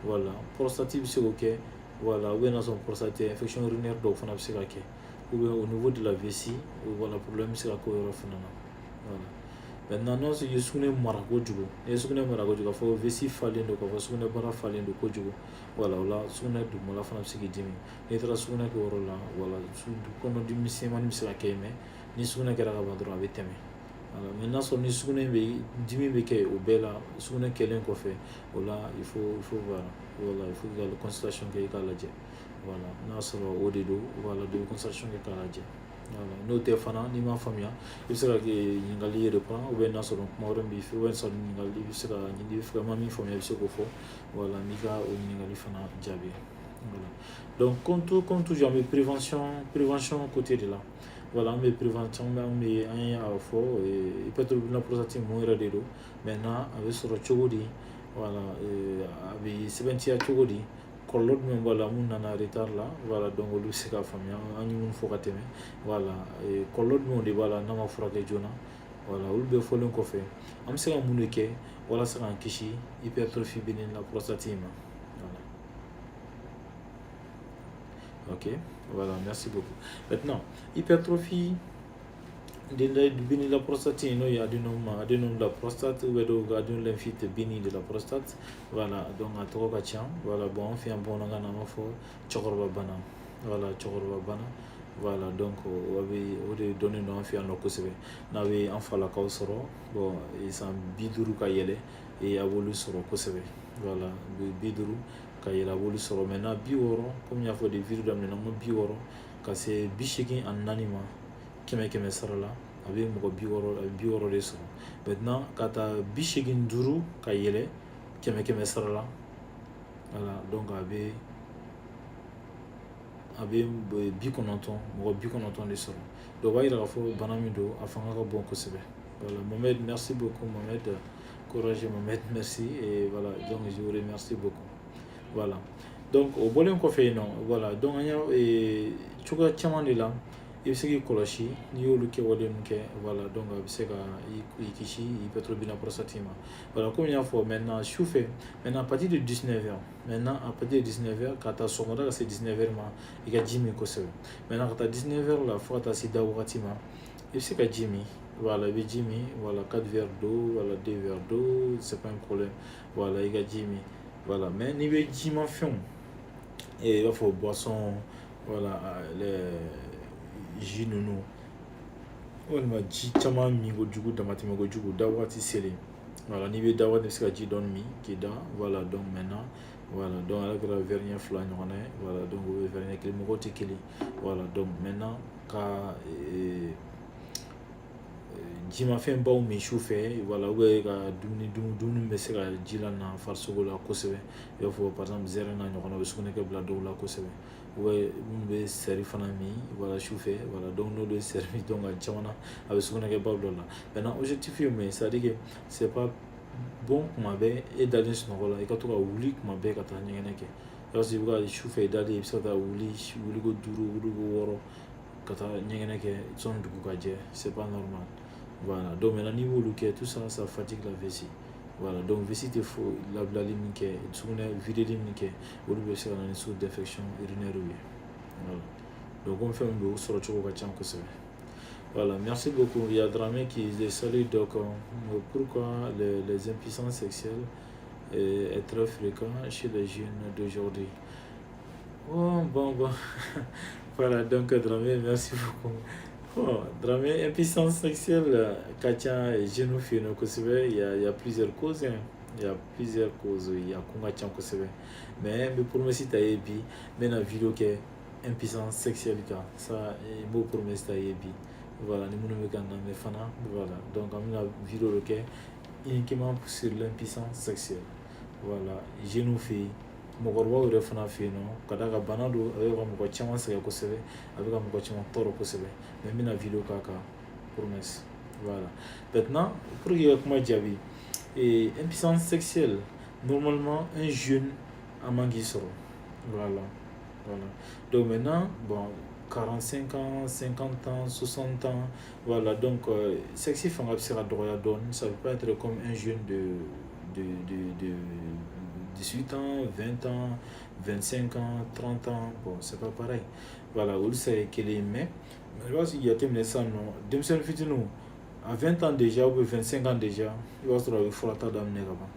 Voilà, prostate bɛ se k'o kɛ. Voilà, ou bien n'a sɔrɔ prostate infection urinaire dɔw fana bɛ se ka kɛ, ou bien au niveau de la vessie, voilà, problème bɛ se ka k'o yɔrɔ fana na. Voilà. Maintenant, n'a sɔrɔ i ye sugunɛ mara kojugu, n'i ye sugunɛ mara kojugu, k'a fɔ vessie falen don, k'a fɔ sugunɛbara falen don kojugu, voilà, o la sugunɛ dugumala fana bɛ se k'i dimi. N'i taara sugunɛ kɛ o yɔrɔ la, voilà, kɔnɔdimi misɛnmanin bɛ se ka kɛ, mais ni sugunɛ kɛra ka ban dɔrɔn, a bɛ tɛmɛ. Voilà, mais n'a sɔrɔ ni sugunɛ bɛ dimi bɛ kɛ o bɛɛ la sugunɛ kɛlen kɔfɛ, o la il faut voir, voilà, il faut ka consultation kɛ i k'a lajɛ. Voilà, n'a sɔrɔ o de don, voilà, dɔ bɛ consultation kɛ k'a lajɛ. Voilà, n'o tɛ fana, n'i m'a faamuya, i bɛ se ka ɲininkali reprend, ou bien n'a sɔrɔ kuma wɛrɛ b'i fɛ, ou bien sɔrɔ ɲininkali i bɛ se ka i bɛ fɛ ma min faamuya, i bɛ se k'o fɔ. Voilà, n b'i ka o ɲininkali fana jaabi. Voilà. Donc, comme toujours, an bɛ prévention côté de la. Voilà, an bɛ prévention, an bɛ an ye a fɔ hypertrophie de la prostate mun yɛrɛ de don. Maintenant, a bɛ sɔrɔ cogo di? Voilà, a bɛ sɛbɛntiya cogo di? Kɔlɔlɔ jumɛn b'a la mun nana retard la? Voilà, donc olu bɛ se ka faamuya an ye mun fɔ ka tɛmɛ. Voilà, kɔlɔlɔ jumɛnw de b'a la n'a ma furakɛ joona? Voilà, olu bɛɛ fɔlen kɔfɛ, an bɛ se ka mun de kɛ walasa k'an kisi hypertrophie bénigne la prostate in ma? Voilà. Ok, voilà, merci beaucoup. Maintenant, hypertrophie bénigne de la prostate, n'o ye adénome de la prostate ou bien dɔw adénome lymphoïde bénigne de la prostate. Voilà, donc a tɔgɔ ka ca. Voilà, bon, an fɛ yan bamanankan na, an b'a fɔ cɛkɔrɔba bana. Voilà, cɛkɔrɔba bana. Voilà, donc o bɛ o de dɔnnen don an fɛ yan nɔ kosɛbɛ. N'a bɛ an falakaw sɔrɔ, bon, san 50 ka yɛlɛ, a b'olu sɔrɔ kosɛbɛ. Voilà, 50 ka yɛlɛ, a b'olu sɔrɔ. Maintenant, 60, komi n y'a fɔ de vidéo daminɛ na, n ko 60 ka se 84 ma, kɛmɛ kɛmɛ sara la, a bɛ mɔgɔ 60, a bɛ 60 de sɔrɔ. Maintenant, ka taa 85 ka yɛlɛ, kɛmɛ kɛmɛ sara la, voilà, donc a bɛ 90, mɔgɔ 90 de sɔrɔ. Donc o b'a yira k'a fɔ bana min don, a fanga ka bon kosɛbɛ. Voilà, Mohamed, merci beaucoup Mohamed, courage Mohamed, merci. Et voilà, donc je vous remercie beaucoup. Voilà, donc o bɔlen kɔfɛ yen nɔ, voilà, donc an y'a cogoya caman de la i bɛ se k'i kɔlɔsi n'i y'olu kɛwale ninnu kɛ. Voilà, donc a bɛ se ka i kisi hypertrophie de la prostate ma. Voilà, komi n y'a fɔ, maintenant su fɛ, maintenant à partir de 19 heures, maintenant à partir de 19 heures ka taa sɔgɔmada ka se 19 heures ma, i ka ji min kosɛbɛ. Maintenant, ka taa 19 heures la fo ka taa se da wagati ma, i bɛ se ka ji min. Voilà, i bɛ ji min, voilà, 4 verres d'eau, voilà, 2 verres d'eau, c'est pas un problème. Voilà, i ka ji min. Voilà, mais n'i bɛ jimafɛnw, i b'a fɔ boisson, voilà, les jus ninnu, walima ji caman min kojugu, damatɛmɛ kojugu da waati selen. Voilà, n'i bɛ da waati, i bɛ se ka ji dɔɔni min k'i da. Voilà, donc maintenant, voilà, donc ala kɛra verre ɲɛ 2 ɲɔgɔnna ye. Voilà, donc o ye verre ɲɛ 1, mɔgɔw tɛ kelen. Voilà, donc maintenant ka jimafɛnbaw min su fɛ, voilà, ou bien ka dumuni dun, dumuni bɛ se ka ji la na farisogo la kosɛbɛ, i b'a fɔ par exemple zɛrɛn n'a ɲɔgɔnna, u bɛ sugunɛ kɛ bila dɔw la kosɛbɛ, ou bien minnu bɛ sɛri fana min, voilà, su fɛ. Voilà, donc n'olu ye sɛri min, donc a caman na a bɛ sugunɛ kɛ ba bila o la. Maintenant, objectif ye mun ye? C'est à dire que c'est pas bon kuma bɛɛ e dalen sunɔgɔ la, i ka to ka wuli kuma bɛɛ ka taa ɲɛgɛnɛ kɛ. I b'a sɔrɔ i bɛ ka su fɛ i dalen, i bɛ se ka taa wuli wuliko 5, wuliko 6 ka taa ɲɛgɛnɛ kɛ sɔnni dugu ka jɛ, c'est pas normal. Voilà, donc maintenant n'i b'olu kɛ, tout ça, ça fatigue la vessie. Voilà, donc vessie tɛ fo labilali min kɛ, sugunɛ videli min kɛ, olu bɛ se ka na ni source d'infection urinaire ye. Voilà, donc comme fɛn min don, o sɔrɔ cogo ka ca kosɛbɛ. Voilà, merci beaucoup. Il y a Dramé qui dit: salut doc, pourquoi les impuissances sexuelles est très fréquent chez les jeunes d'aujourd'hui? Bon, bon, bon. Voilà, donc Dramé, merci beaucoup. Bon, Dramé, impuissance sexuelle ka ca jeunes fɛ yen nɔ kosɛbɛ. Il y a plusieurs causes, hein. Il y a plusieurs causes, il y a kun ka ca kosɛbɛ. Mais n bɛ promesse ta ye bi, n bɛna vidéo kɛ impuissance sexuelle kan. Ça, n b'o promesse ta ye bi. Voilà, ni minnu bɛ ka n lamɛn fana, voilà. Donc an bɛna vidéo dɔ kɛ uniquement sur l'impuissance sexuelle. Voilà, jeunes fɛ yen, mɔgɔkɔrɔbaw yɛrɛ fana fɛ yen nɔ, ka d'a kan bana don, a bɛ ka mɔgɔ caman sɛgɛn kosɛbɛ, a bɛ ka mɔgɔ caman tɔɔrɔ kosɛbɛ. Mais n bɛna vidéo k'a kan, promesse. Voilà. Maintenant, pour que i ka kuma jaabi, et impuissance sexuelle, normalement, un jeune a man k'i sɔrɔ. Voilà. Voilà. Donc maintenant, bon, 45 ans, 50 ans, 60 ans, voilà, donc sexe fanga bɛ se ka dɔgɔya dɔɔni, ça peut pas être comme un jeune de 18 ans, 20 ans, 25 ans, 30 ans, bon, c'est pas pareil. Voilà, olu se kɛ kelen ye, mais i b'a jateminɛ sisan nɔ, denmisɛnnin fitininw, à 20 ans déjà ou bien 25 ans déjà, i b'a sɔrɔ a bɛ fura ta daminɛ ka ban.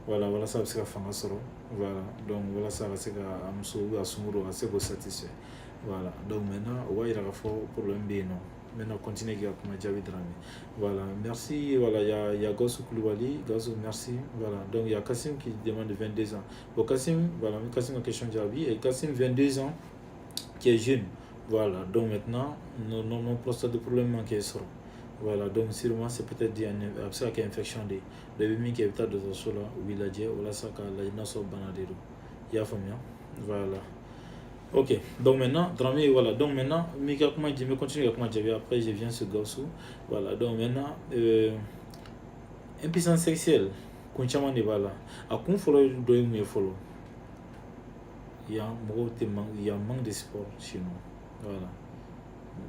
Voilà, walasa a bɛ se ka fanga sɔrɔ. Voilà, donc walasa a ka se ka a muso ou a sunkuru ka se k'o satisfait. Voilà, donc maintenant o b'a yira k'a fɔ problème bɛ yen nɔ. Maintenant, continuer k'i ka kuma jaabi Dramé. Voilà, merci. Voilà, il y a Gaussou Koulibaly. Gaussou, merci. Voilà, donc il y a Kassim qui demande 22 ans. Bon, Kassim, voilà, Kassim a question jaabi. Et Kassim, 22 ans, qui est jeune. Voilà, donc maintenant, non, prostate de problème manqué sɔrɔ. Voilà, donc sûrement c'est peut-être dit a bɛ se ka kɛ infection de ye. Dɔ bɛ min kɛ, i bɛ taa dɔgɔtɔrɔso la, u b'i lajɛ walasa k'a lajɛ n'a sɔrɔ bana de don. I y'a faamuya? Voilà. Ok, donc maintenant, Dramé, voilà. Donc maintenant, Mika, comment je vais continuer à comment après je viens sur Gaussou. Voilà, donc maintenant, impuissance sexuelle, kun caman de b'a la. A kun fɔlɔ dɔ ye mun ye fɔlɔ? Yan mɔgɔw tɛ man, il y a manque de sport chez nous. Voilà.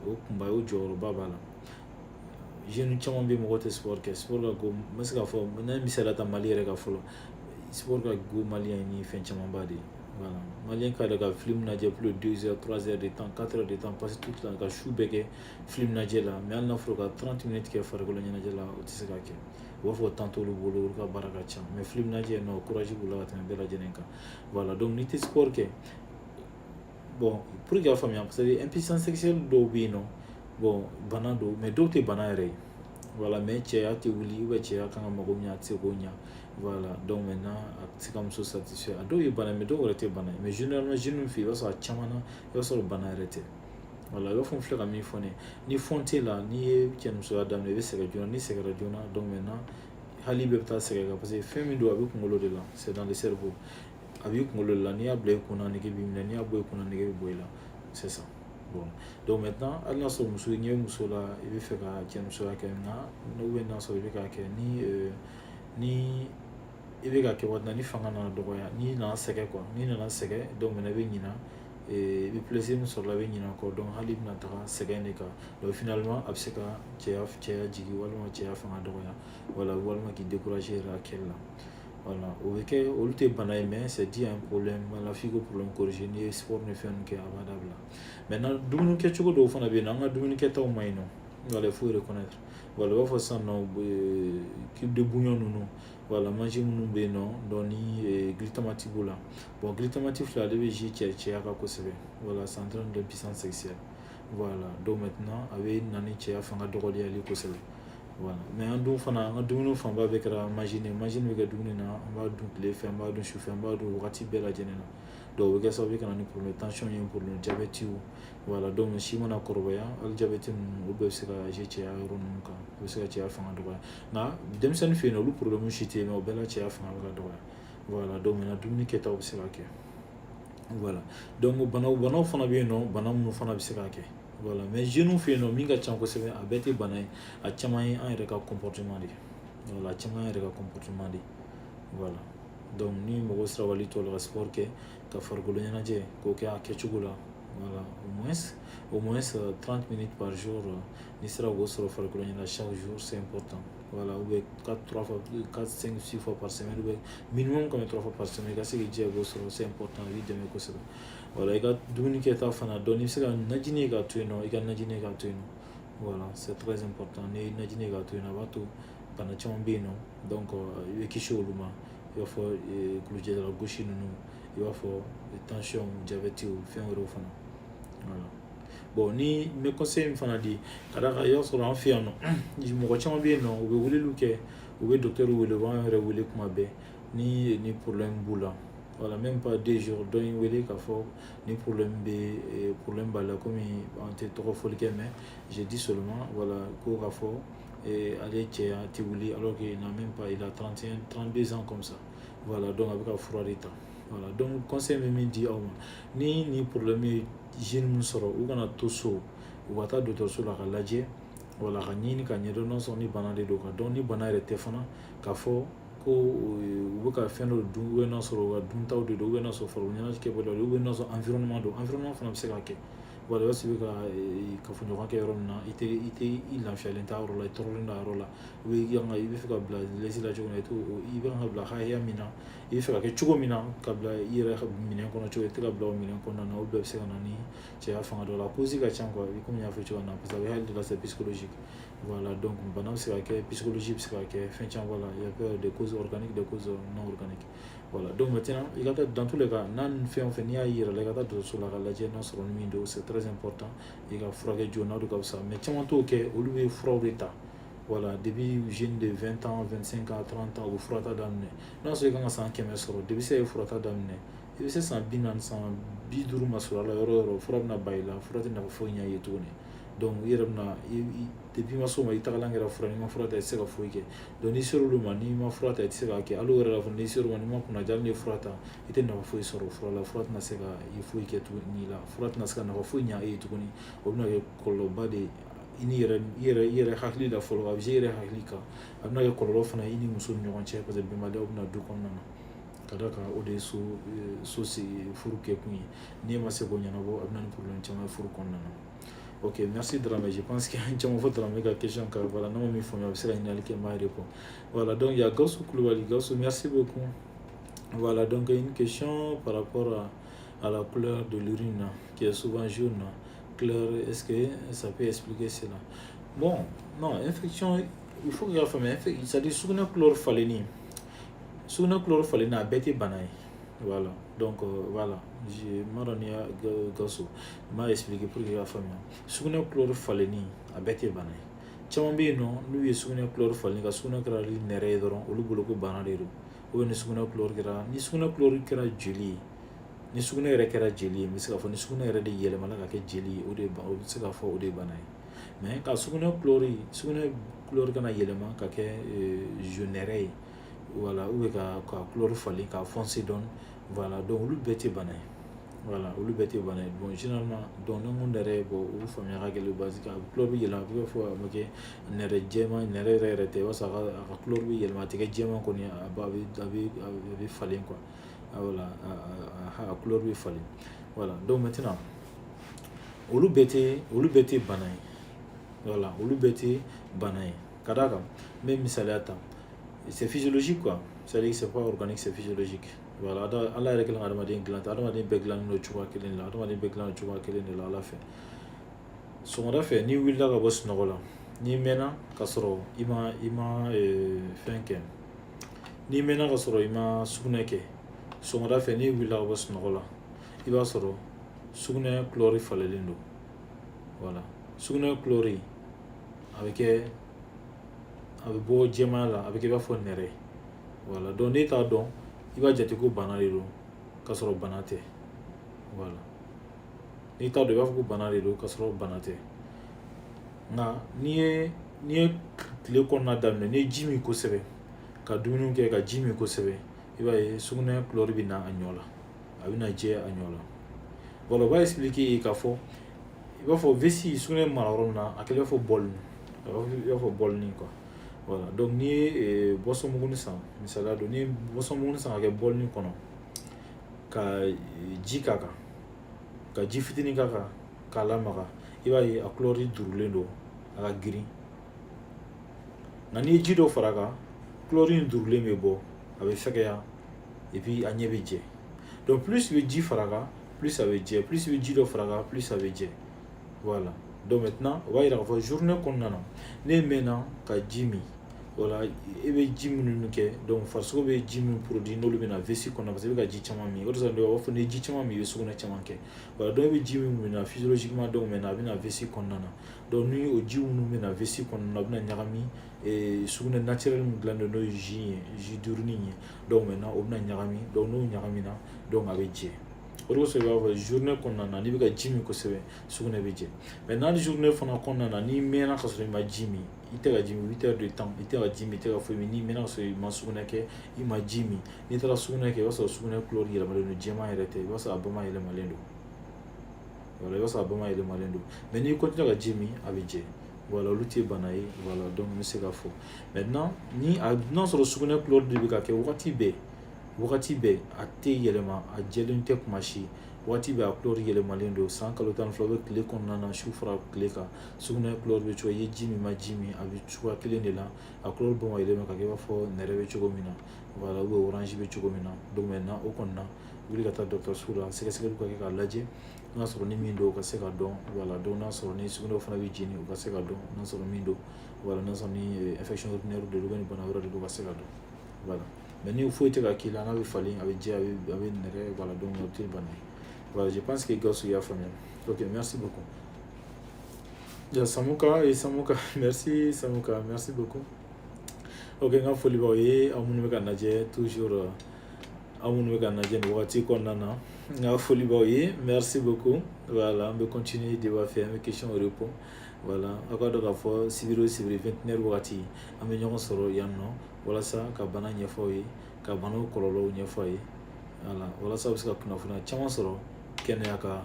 O kunba, o jɔyɔrɔba b'a la. Jeune caman bɛ, mɔgɔw tɛ sport kɛ. Sport ka go, n bɛ se k'a fɔ, n'a ye misaliya ta Mali yɛrɛ kan fɔlɔ, sport ka go malien ni fɛn camanba de ye. Voilà. Malien ka yɛrɛ ka film lajɛ plus de 2 heures, 3 heures de temps, 4 heures de temps, passer toute la ka su bɛɛ kɛ film lajɛ la, mais hali n'a fɔra ka 30 minutes kɛ farikolo ɲɛnajɛ la, o tɛ se ka kɛ. U b'a fɔ temps t'olu bolo, olu ka baara ka ca, mais film lajɛ, non, courage b'u la ka tɛmɛ bɛɛ lajɛlen kan. Voilà, donc n'i tɛ sport kɛ, bon, pour que k'a faamuya, parce que impuissance sexuelle dɔw bɛ yen nɔ, bon, bana don, mais dɔw tɛ bana yɛrɛ ye. Voilà, mais cɛya tɛ wuli, ou bien cɛya kan ka mago min ɲɛ, a tɛ se k'o ɲɛ. Voilà, donc maintenant a tɛ se ka muso satisfait. A dɔw ye bana ye, mais dɔw yɛrɛ tɛ bana ye. Mais généralement, jeunes fɛ yen, i b'a sɔrɔ a caman na, i b'a sɔrɔ bana yɛrɛ tɛ. Voilà, i b'a fɔ n filɛ ka min fɔ ne ye, ni fond t'e la, n'i ye cɛnimusoya daminɛ, i bɛ sɛgɛn joona. N'i sɛgɛnna joona, donc maintenant hali bɛɛ bɛ taa sɛgɛn kan, parce que fɛn min don, a bɛ kunkolo de la, c'est dans le cerveau. A b'i kunkolo de la, n'i y'a bila i kunna, nege b'i minɛ, n'i y'a bɔ i kunna, nege bɛ bɔ i la. C'est ça. Bon, donc maintenant, hali n'a sɔrɔ muso ɲɛ bɛ muso la, i bɛ fɛ ka cɛnimusoya kɛ, nka ou bien n'a sɔrɔ i bɛ k'a kɛ, ni i bɛ ka kɛ waati ni fanga nana dɔgɔya, n'i nana sɛgɛn quoi, n'i nana sɛgɛn, donc maintenant i bɛ ɲina, i bɛ plaisir min sɔrɔ la, i bɛ ɲinɛ o kɔ. Donc hali i bɛna taga sɛgɛn de kan. Donc finalement a bɛ se ka cɛya jigin walima cɛya fanga dɔgɔya, voilà, walima k'i décourager yɛrɛ a kɛli la. Voilà, o bɛ kɛ, olu tɛ bana ye, mais c'est dû à un problème. Voilà, f'i k'o problème corriger. N'i ye sport ni fɛn ninnu kɛ, a b'a dabila. Maintenant, dumuni kɛcogo dɔw fana bɛ yen nɔ, an ka dumuni kɛtaw ma ɲi nɔ. Voilà, il faut reconnaître. Voilà, i b'a fɔ sisan nɔ, cube de bouillon ninnu, voilà, manger minnu bɛ yen nɔ, donc ni glutamate b'o la. Bon, glutamate filɛ, ale bɛ jouer cɛya kan kosɛbɛ. Voilà, ça entraîne l'impuissance sexuelle. Voilà, donc maintenant a bɛ na ni cɛya fanga dɔgɔyali kosɛbɛ. Voilà, mais an dun fana, an ka dumuni fanba bɛɛ kɛra majini ye. Majini bɛ kɛ dumuni na, an b'a dun tile fɛ, an b'a dun sufɛ, an b'a dun wagati bɛɛ lajɛlen na. Donc o bɛ kɛ sababu ye ka na ni problème tension ye, problème diabète. Voilà, donc si mana kɔrɔbaya, hali diabète ninnu, olu bɛɛ bɛ se ka jouer cɛya yɔrɔ ninnu kan, o bɛ se ka cɛya fanga dɔgɔya. Nka denmisɛnnin fɛ yen nɔ, olu problème si tɛ yen, mais o bɛɛ la cɛya fanga bɛ ka dɔgɔya. Voilà, donc maintenant dumuni kɛtaw bɛ se ka kɛ. Voilà, donc banaw fana bɛ yen nɔ, bana minnu fana bɛ se ka kɛ. Voilà, mais jeunes fɛ yen nɔ, min ka ca kosɛbɛ, a bɛɛ tɛ bana ye, a caman ye an yɛrɛ ka comportement de ye. Voilà, a caman ye an yɛrɛ ka comportement de ye. Voilà, donc ni mɔgɔ sera wali tɔ la ka sport kɛ, ka farikolo ɲɛnajɛ k'o kɛ a kɛcogo la, voilà, au moins 30 minutes par jour, n'i sera k'o sɔrɔ farikolo ɲɛnajɛ chaque jour, c'est important. Voilà, ou bien 4, 3 fois, 4, 5, 6 fois par semaine, ou bien minimum comme 3 fois par semaine, i ka se k'i jija k'o sɔrɔ, c'est important, a b'i dɛmɛ kosɛbɛ. Voilà, i ka dumuni kɛta fana, donc n'i bɛ se ka najini k'a to yen nɔ, i ka najini k'a to yen nɔ. Voilà, c'est très important. N'i ye najini k'a to yen nɔ, a b'a to bana caman bɛ yen nɔ, donc i bɛ kisi olu ma. I b'a fɔ kulujɛla gosi ninnu, i b'a fɔ tension, diabète, fɛn wɛrɛw fana. Voilà, bon, ni n bɛ conseil min fana di, ka d'a kan i b'a sɔrɔ an fɛ yan nɔ, mɔgɔ caman bɛ yen nɔ, u bɛ weleliw kɛ, u bɛ docteur wele, u b'an yɛrɛ wele kuma bɛɛ ni problème b'u la. Voilà, même pas 2 jours, dɔ ye n wele k'a fɔ ni problème bɛ, problème b'a la, komi an tɛ tɔgɔ fɔli kɛ, mais je dis seulement, voilà, ko k'a fɔ ale cɛya tɛ wuli, alors qu'il n'a même pas, il a 31, 32 ans comme ça. Voilà, donc a bɛ ka fura de ta. Voilà, donc conseil bɛ min di aw ma, ni problème ye jeune min sɔrɔ, u kana to so, u ka taa dɔgɔtɔrɔso la ka lajɛ. Voilà, ka ɲini ka ɲɛdɔn n'a sɔrɔ ni bana de don, ka dɔn ni bana yɛrɛ tɛ fana, k'a fɔ ko u bɛ ka fɛn dɔ dun, ou bien n'a sɔrɔ u ka duntaw de don, ou bien n'a sɔrɔ farikolo ɲɛnajɛ kɛbaliya don, ou bien n'a sɔrɔ environnement don. Environnement fana bɛ se ka kɛ. Voilà, i b'a sɔrɔ i bɛ ka kafoɲɔgɔn kɛ yɔrɔ min na, i tɛ i lafiyalen t'a yɔrɔ la, i tɔɔrɔlen don a yɔrɔ la, ou bien i bɛ fɛ ka bila lɛsi la cogo min na, i t'o, i bɛ ka bila hakɛya min na, i bɛ fɛ ka kɛ cogo min na, ka bila i yɛrɛ minɛn kɔnɔ cogo, i tɛ ka bila o minɛn kɔnɔna na, o bɛɛ bɛ se ka na ni cɛya fanga dɔ la. Cause ka ca quoi, komi n y'a fɔ cogo min na, parce que a bɛ hali de la, c'est psychologique. Voilà, donc bana bɛ se ka kɛ, psychologie bɛ se ka kɛ, fɛn caman b'a la. Il y a des causes organiques, des causes non organiques. Voilà, donc maintenant i ka taa, dans tous les cas, n'a ni fɛn o fɛn, n'i y'a y'i yɛrɛ la, i ka taa dɔgɔtɔrɔso la ka lajɛ n'a sɔrɔ ni min don, c'est très important, i ka furakɛ joona, o de ka fisa. Mais caman t'o kɛ, olu bɛ furaw de ta. Voilà, depuis jeune de 20 ans, 25 ans, 30 ans, u bɛ fura ta daminɛ. N'a sɔrɔ i kan ka san 100 sɔrɔ, depuis sisan i ye fura ta daminɛ, i bɛ se san 40, san 50 ma sɔrɔ a la yɔrɔ o yɔrɔ, fura bɛna ban i la, fura tɛ nafa foyi ɲɛ i ye tuguni. Donc i yɛrɛ bɛna, depuis i ma s'o ma, i tagalan kɛra fura, n'i ma fura ta, i tɛ se ka foyi kɛ. Donc n'i ser'olu ma, n'i ma fura ta, i tɛ se k'a kɛ. Hali o yɛrɛ la fana, n'i ser'o ma, n'i ma kunnaja, hali n'i ye fura ta, i tɛ nafa foyi sɔrɔ fura la. Fura tɛna se ka i foyi kɛ tuguni la, fura tɛna se ka nafa foyi ɲa e ye tuguni. O bɛna kɛ kɔlɔlɔba de ye i ni yɛrɛ, i yɛrɛ hakili la fɔlɔ. A bɛ se i yɛrɛ hakili kan, a bɛna kɛ kɔlɔlɔ fana i ni muso ni ɲɔgɔn cɛ, parce que bɛnbaliyaw bɛna du kɔnɔna na, ka d'a kan o de ye so sigi, furu kɛ kun ye. N'i ma se k'o ɲɛnabɔ, a bɛ na ni problème caman ye furu kɔnɔna na. Ok, merci Dramé. Je pense que an caman fɔ Dramé ka question kan. Voilà, n'a ma min faamuya, a bɛ se ka ɲininkali kɛ, n b'a répond. Voilà, donc il y a Gaussou Koulibaly. Gaussou, merci beaucoup. Voilà, donc une question par rapport à la couleur de l'urine qui est souvent jaune clair, est-ce que ça peut expliquer cela? Bon, non, infection, il faut que y'a faamuya, c'est-à-dire sugunɛ couleur falenni, sugunɛ couleur falenni, a bɛɛ tɛ bana ye. Voilà, donc voilà, je m'a dɔn n'i y'a, Gawusu, n b'a expliquer pour que i k'a faamuya. Sugunɛ couleur falenni, a bɛɛ tɛ bana ye. Caman bɛ yen nɔ, n'u ye sugunɛ couleur falen, ka sugunɛ kɛra nɛrɛ ye dɔrɔn, olu bolo ko bana de don. Ou bien ni sugunɛ couleur kɛra, ni sugunɛ couleur kɛra joli ye, ni sugunɛ yɛrɛ kɛra jeli ye, n bɛ se k'a fɔ ni sugunɛ yɛrɛ de yɛlɛmana ka kɛ jeli ye, o de o bɛ se k'a fɔ o de ye bana ye. Mais ka sugunɛ couleur, sugunɛ couleur kana yɛlɛma ka kɛ jaune nɛrɛ ye, voilà, ou bien ka couleur falen, k'a foncé dɔɔni, voilà, donc olu bɛɛ tɛ bana ye. Voilà, olu bɛɛ tɛ bana ye. Bon, généralement, donc ni n ko nɛrɛ, bon, o faamuya ka gɛlɛn, parce que a couleur bɛ yɛlɛma, a bɛ fɔ a bɛ kɛ nɛrɛ jɛman, nɛrɛ yɛrɛ yɛrɛ tɛ. I b'a sɔrɔ a ka couleur bɛ yɛlɛma, a tɛ kɛ jɛman kɔni, a bɛ falen quoi. Voilà, a couleur bɛ falen. Voilà, donc maintenant, olu bɛɛ tɛ bana ye. Voilà, olu bɛɛ tɛ bana ye, ka d'a kan n bɛ misaliya ta, c'est physiologique quoi, c'est-à-dire que c'est pas organique, c'est physiologique. Voilà, Ala yɛrɛ kɛlen ka adamaden dilan ten, adamaden bɛɛ dilannen don cogoya kelen de la, adamaden bɛɛ dilannen don cogoya kelen de la Ala fɛ. Sɔgɔmada fɛ, n'i wulila ka bɔ sunɔgɔ la, n'i mɛnna ka sɔrɔ i ma fɛn kɛ, n'i mɛnna ka sɔrɔ i ma sugunɛ kɛ, sɔgɔmada fɛ n'i wulila ka bɔ sunɔgɔ la, i b'a sɔrɔ sugunɛ couleur falenlen don. Voilà, sugunɛ couleur a bɛ kɛ, a bɛ bɔ jɛmanya la, a bɛ kɛ i b'a fɔ nɛrɛ. Voilà, donc n'e t'a dɔn, i b'a jate ko bana de don, k'a sɔrɔ bana tɛ. Voilà, n'i t'a dɔn, i b'a fɔ ko bana de don, k'a sɔrɔ bana tɛ. Nka n'i ye tile kɔnɔna daminɛ, n'i ye ji min kosɛbɛ, ka dumuni kɛ, ka ji min kosɛbɛ, i b'a ye sugunɛ couleur bɛ na a ɲɔ la, a bɛ na jɛ a ɲɔ la. Voilà, o b'a expliquer ye k'a fɔ i b'a fɔ vessie, sugunɛ mara yɔrɔ min na, a kɛlen i b'a fɔ bol, i b'a fɔ bolinin quoi. Voilà, donc n'i ye boisson muguni san, misaliya don, n'i ye boisson muguni san ka kɛ bolinin kɔnɔ, ka ji k'a kan, ka ji fitinin k'a kan, k'a lamaga, i b'a ye a couleur durulen don, a ka girin. Nka n'i ye ji dɔ fara a kan, couleur in durulen bɛ bɔ, a bɛ fɛgɛya, et puis a ɲɛ bɛ jɛ. Donc plus i bɛ ji fara a kan, plus a bɛ jɛ, plus i bɛ ji dɔ fara a kan, plus a bɛ jɛ. Voilà, donc maintenant, o b'a yira k'a fɔ journée kɔnɔna na, ne mɛnna ka ji min, voilà, e bɛ ji minnu kɛ, donc farisogo bɛ ji min produit, n'olu bɛ na vessie kɔnɔ, parce que i bɛ ka ji caman min. O de la u b'a fɔ n'i ye ji caman min, i bɛ sugunɛ caman kɛ. Voilà, donc e bɛ ji min min na physiologiquement, donc maintenant a bɛ na vessie kɔnɔna na. Donc ni o ji minnu bɛ na vessie kɔnɔna na, a bɛ na ɲagami sugunɛ naturel min dilannen don, n'o ye jus ye, jus d'urine ye, donc maintenant o bɛ na ɲagami. Donc n'o ɲagamina, donc a bɛ jɛ. O de kosɔn i b'a fɔ journée kɔnɔna na, n'i bɛ ka ji min kosɛbɛ, sugunɛ bɛ jɛ. Mais n'a journée fana kɔnɔna na, n'i mɛnna ka sɔrɔ i ma ji min, i tɛ ka ji min 8 heures de temps, i tɛ ka ji min, i tɛ ka foyi min, n'i mɛnna ka sɔrɔ i ma sugunɛ kɛ, i ma ji min, n'i taara sugunɛ kɛ, i b'a sɔrɔ sugunɛ couleur yɛlɛmalen don, jɛman yɛrɛ tɛ, i b'a sɔrɔ a ba ma yɛlɛmalen don. Voilà, i b'a sɔrɔ a ba ma yɛlɛmalen don. Mais n'i continue ka ji min, a bɛ jɛ. Voilà, olu tɛ bana ye. Voilà, donc n bɛ se k'a fɔ maintenant, ni a n'a sɔrɔ sugunɛ couleur de bɛ ka kɛ wagati bɛɛ, wagati bɛɛ, a tɛ yɛlɛma, a jɛlen tɛ kuma si, waati bɛɛ a couleur yɛlɛmalen don, san kalo 12 bɛ tile kɔnɔna na, su fara tile kan, sugunɛ couleur bɛ cogo, i ye ji min, ma ji min, a bɛ cogoya kelen de la, a couleur bɔ ma yɛlɛma ka kɛ i b'a fɔ nɛrɛ bɛ cogo min na, voilà, ou bien orange bɛ cogo min na. Donc maintenant, o kɔni na, wuli ka taa dɔgɔtɔrɔso la, sɛgɛsɛgɛliw ka kɛ k'a lajɛ n'a sɔrɔ ni min don, o ka se ka dɔn. Voilà, donc n'a sɔrɔ ni sugunɛw fana bɛ jeni, o ka se ka dɔn n'a sɔrɔ min don. Voilà, n'a sɔrɔ ni infection urinaire de don, ou bien ni bana wɛrɛ de don, o ka se ka dɔn. Voilà, mais ni foyi tɛ ka k'i la, n'a bɛ falen, a bɛ jɛ, a bɛ nɛrɛ, voilà, donc o tɛ bana ye. Voilà, je pense que Gawusu y'a faamuya. Ok, merci beaucoup. Ya Samuka et Samuka, merci Samuka, merci beaucoup. Ok, n ka foli b'aw ye, aw minnu bɛ ka lajɛ toujours, aw minnu bɛ ka lajɛ nin wagati kɔnɔna na. N ka foli b'aw ye, merci beaucoup. Voilà, an bɛ continuer débat fɛ, an bɛ question répond. Voilà, aw ka dɔn k'a fɔ sibiri o sibiri, 21 wagati, an bɛ ɲɔgɔn sɔrɔ yan nɔ walasa ka bana ɲɛfɔ aw ye, ka banaw kɔlɔlɔw ɲɛfɔ aw ye. Voilà, walasa aw bɛ se ka kunnafoniya caman sɔrɔ kɛnɛya kan.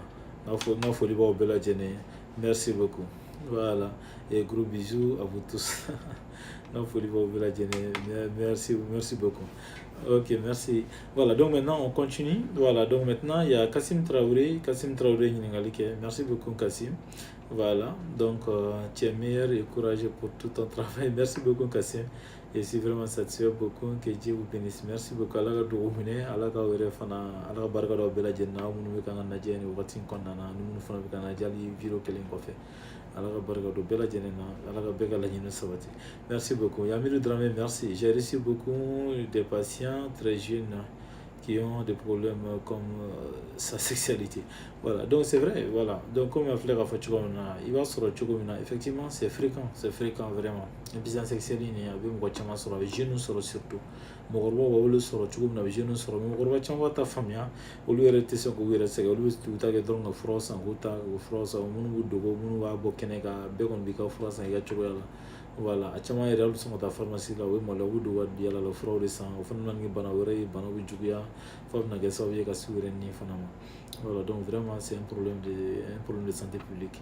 N ka foli b'aw bɛɛ lajɛlen ye, merci beaucoup. Voilà, et gros bisous à vous tous. N ka foli b'aw bɛɛ lajɛlen ye, merci, merci beaucoup. Ok, merci. Voilà, donc maintenant on continue. Voilà, donc maintenant il y a Kassim Traoré. Kassim Traoré ɲininkali kɛ. Merci beaucoup, Kassim. Voilà, donc tu es meilleur et courageux pour tout ton travail. Merci beaucoup, Kassim. Et je suis vraiment satisfait beaucoup. Que Dieu vous bénisse. Merci beaucoup. Ala ka dugawu minɛ, Ala ka yɛrɛ fana, Ala ka barika don aw bɛɛ lajɛlen na, aw minnu bɛ k'an ka lajɛ nin wagati in kɔnɔna na, ni minnu fana bɛ k'an lajɛ hali vidéo kelen kɔfɛ. Ala ka barika don bɛɛ lajɛlen na, Ala ka bɛɛ ka laɲini sabati. Merci beaucoup. Yamiru Dramé, merci. J'ai reçu beaucoup de patients très jeunes qui ont des problèmes comme sa sexualité. Voilà, donc c'est vrai, voilà. Donc comme filɛ k'a fɔ cogo min na, i b'a sɔrɔ cogo min na, effectivement c'est fréquent, c'est fréquent vraiment. Impuissance sexuelle nin, a bɛ mɔgɔ caman sɔrɔ, a bɛ jeunes sɔrɔ surtout. Mɔgɔkɔrɔbaw b'olu sɔrɔ cogo min na, a bɛ jeunes sɔrɔ, mais mɔgɔkɔrɔba caman b'a ta faamuya, olu yɛrɛ tɛ se k'u yɛrɛ sɛgɛn, olu bɛ u ta kɛ dɔrɔn ka furaw san k'u ta, k'u furaw san, minnu b'u dogo, minnu b'a bɔ kɛnɛ kan, bɛɛ kɔni b'i ka fura san i ka cogoya la. Voilà, a caman yɛrɛ hali sɔn ka taa pharmacie la, u bɛ maloya, u bɛ don ka yala la furaw de san, o fana bɛ na ni bana wɛrɛ ye, bana bɛ juguya f'a bɛna kɛ sababu ye ka s'u yɛrɛ ni fana ma. Voilà, donc vraiment c'est un problème de santé publique.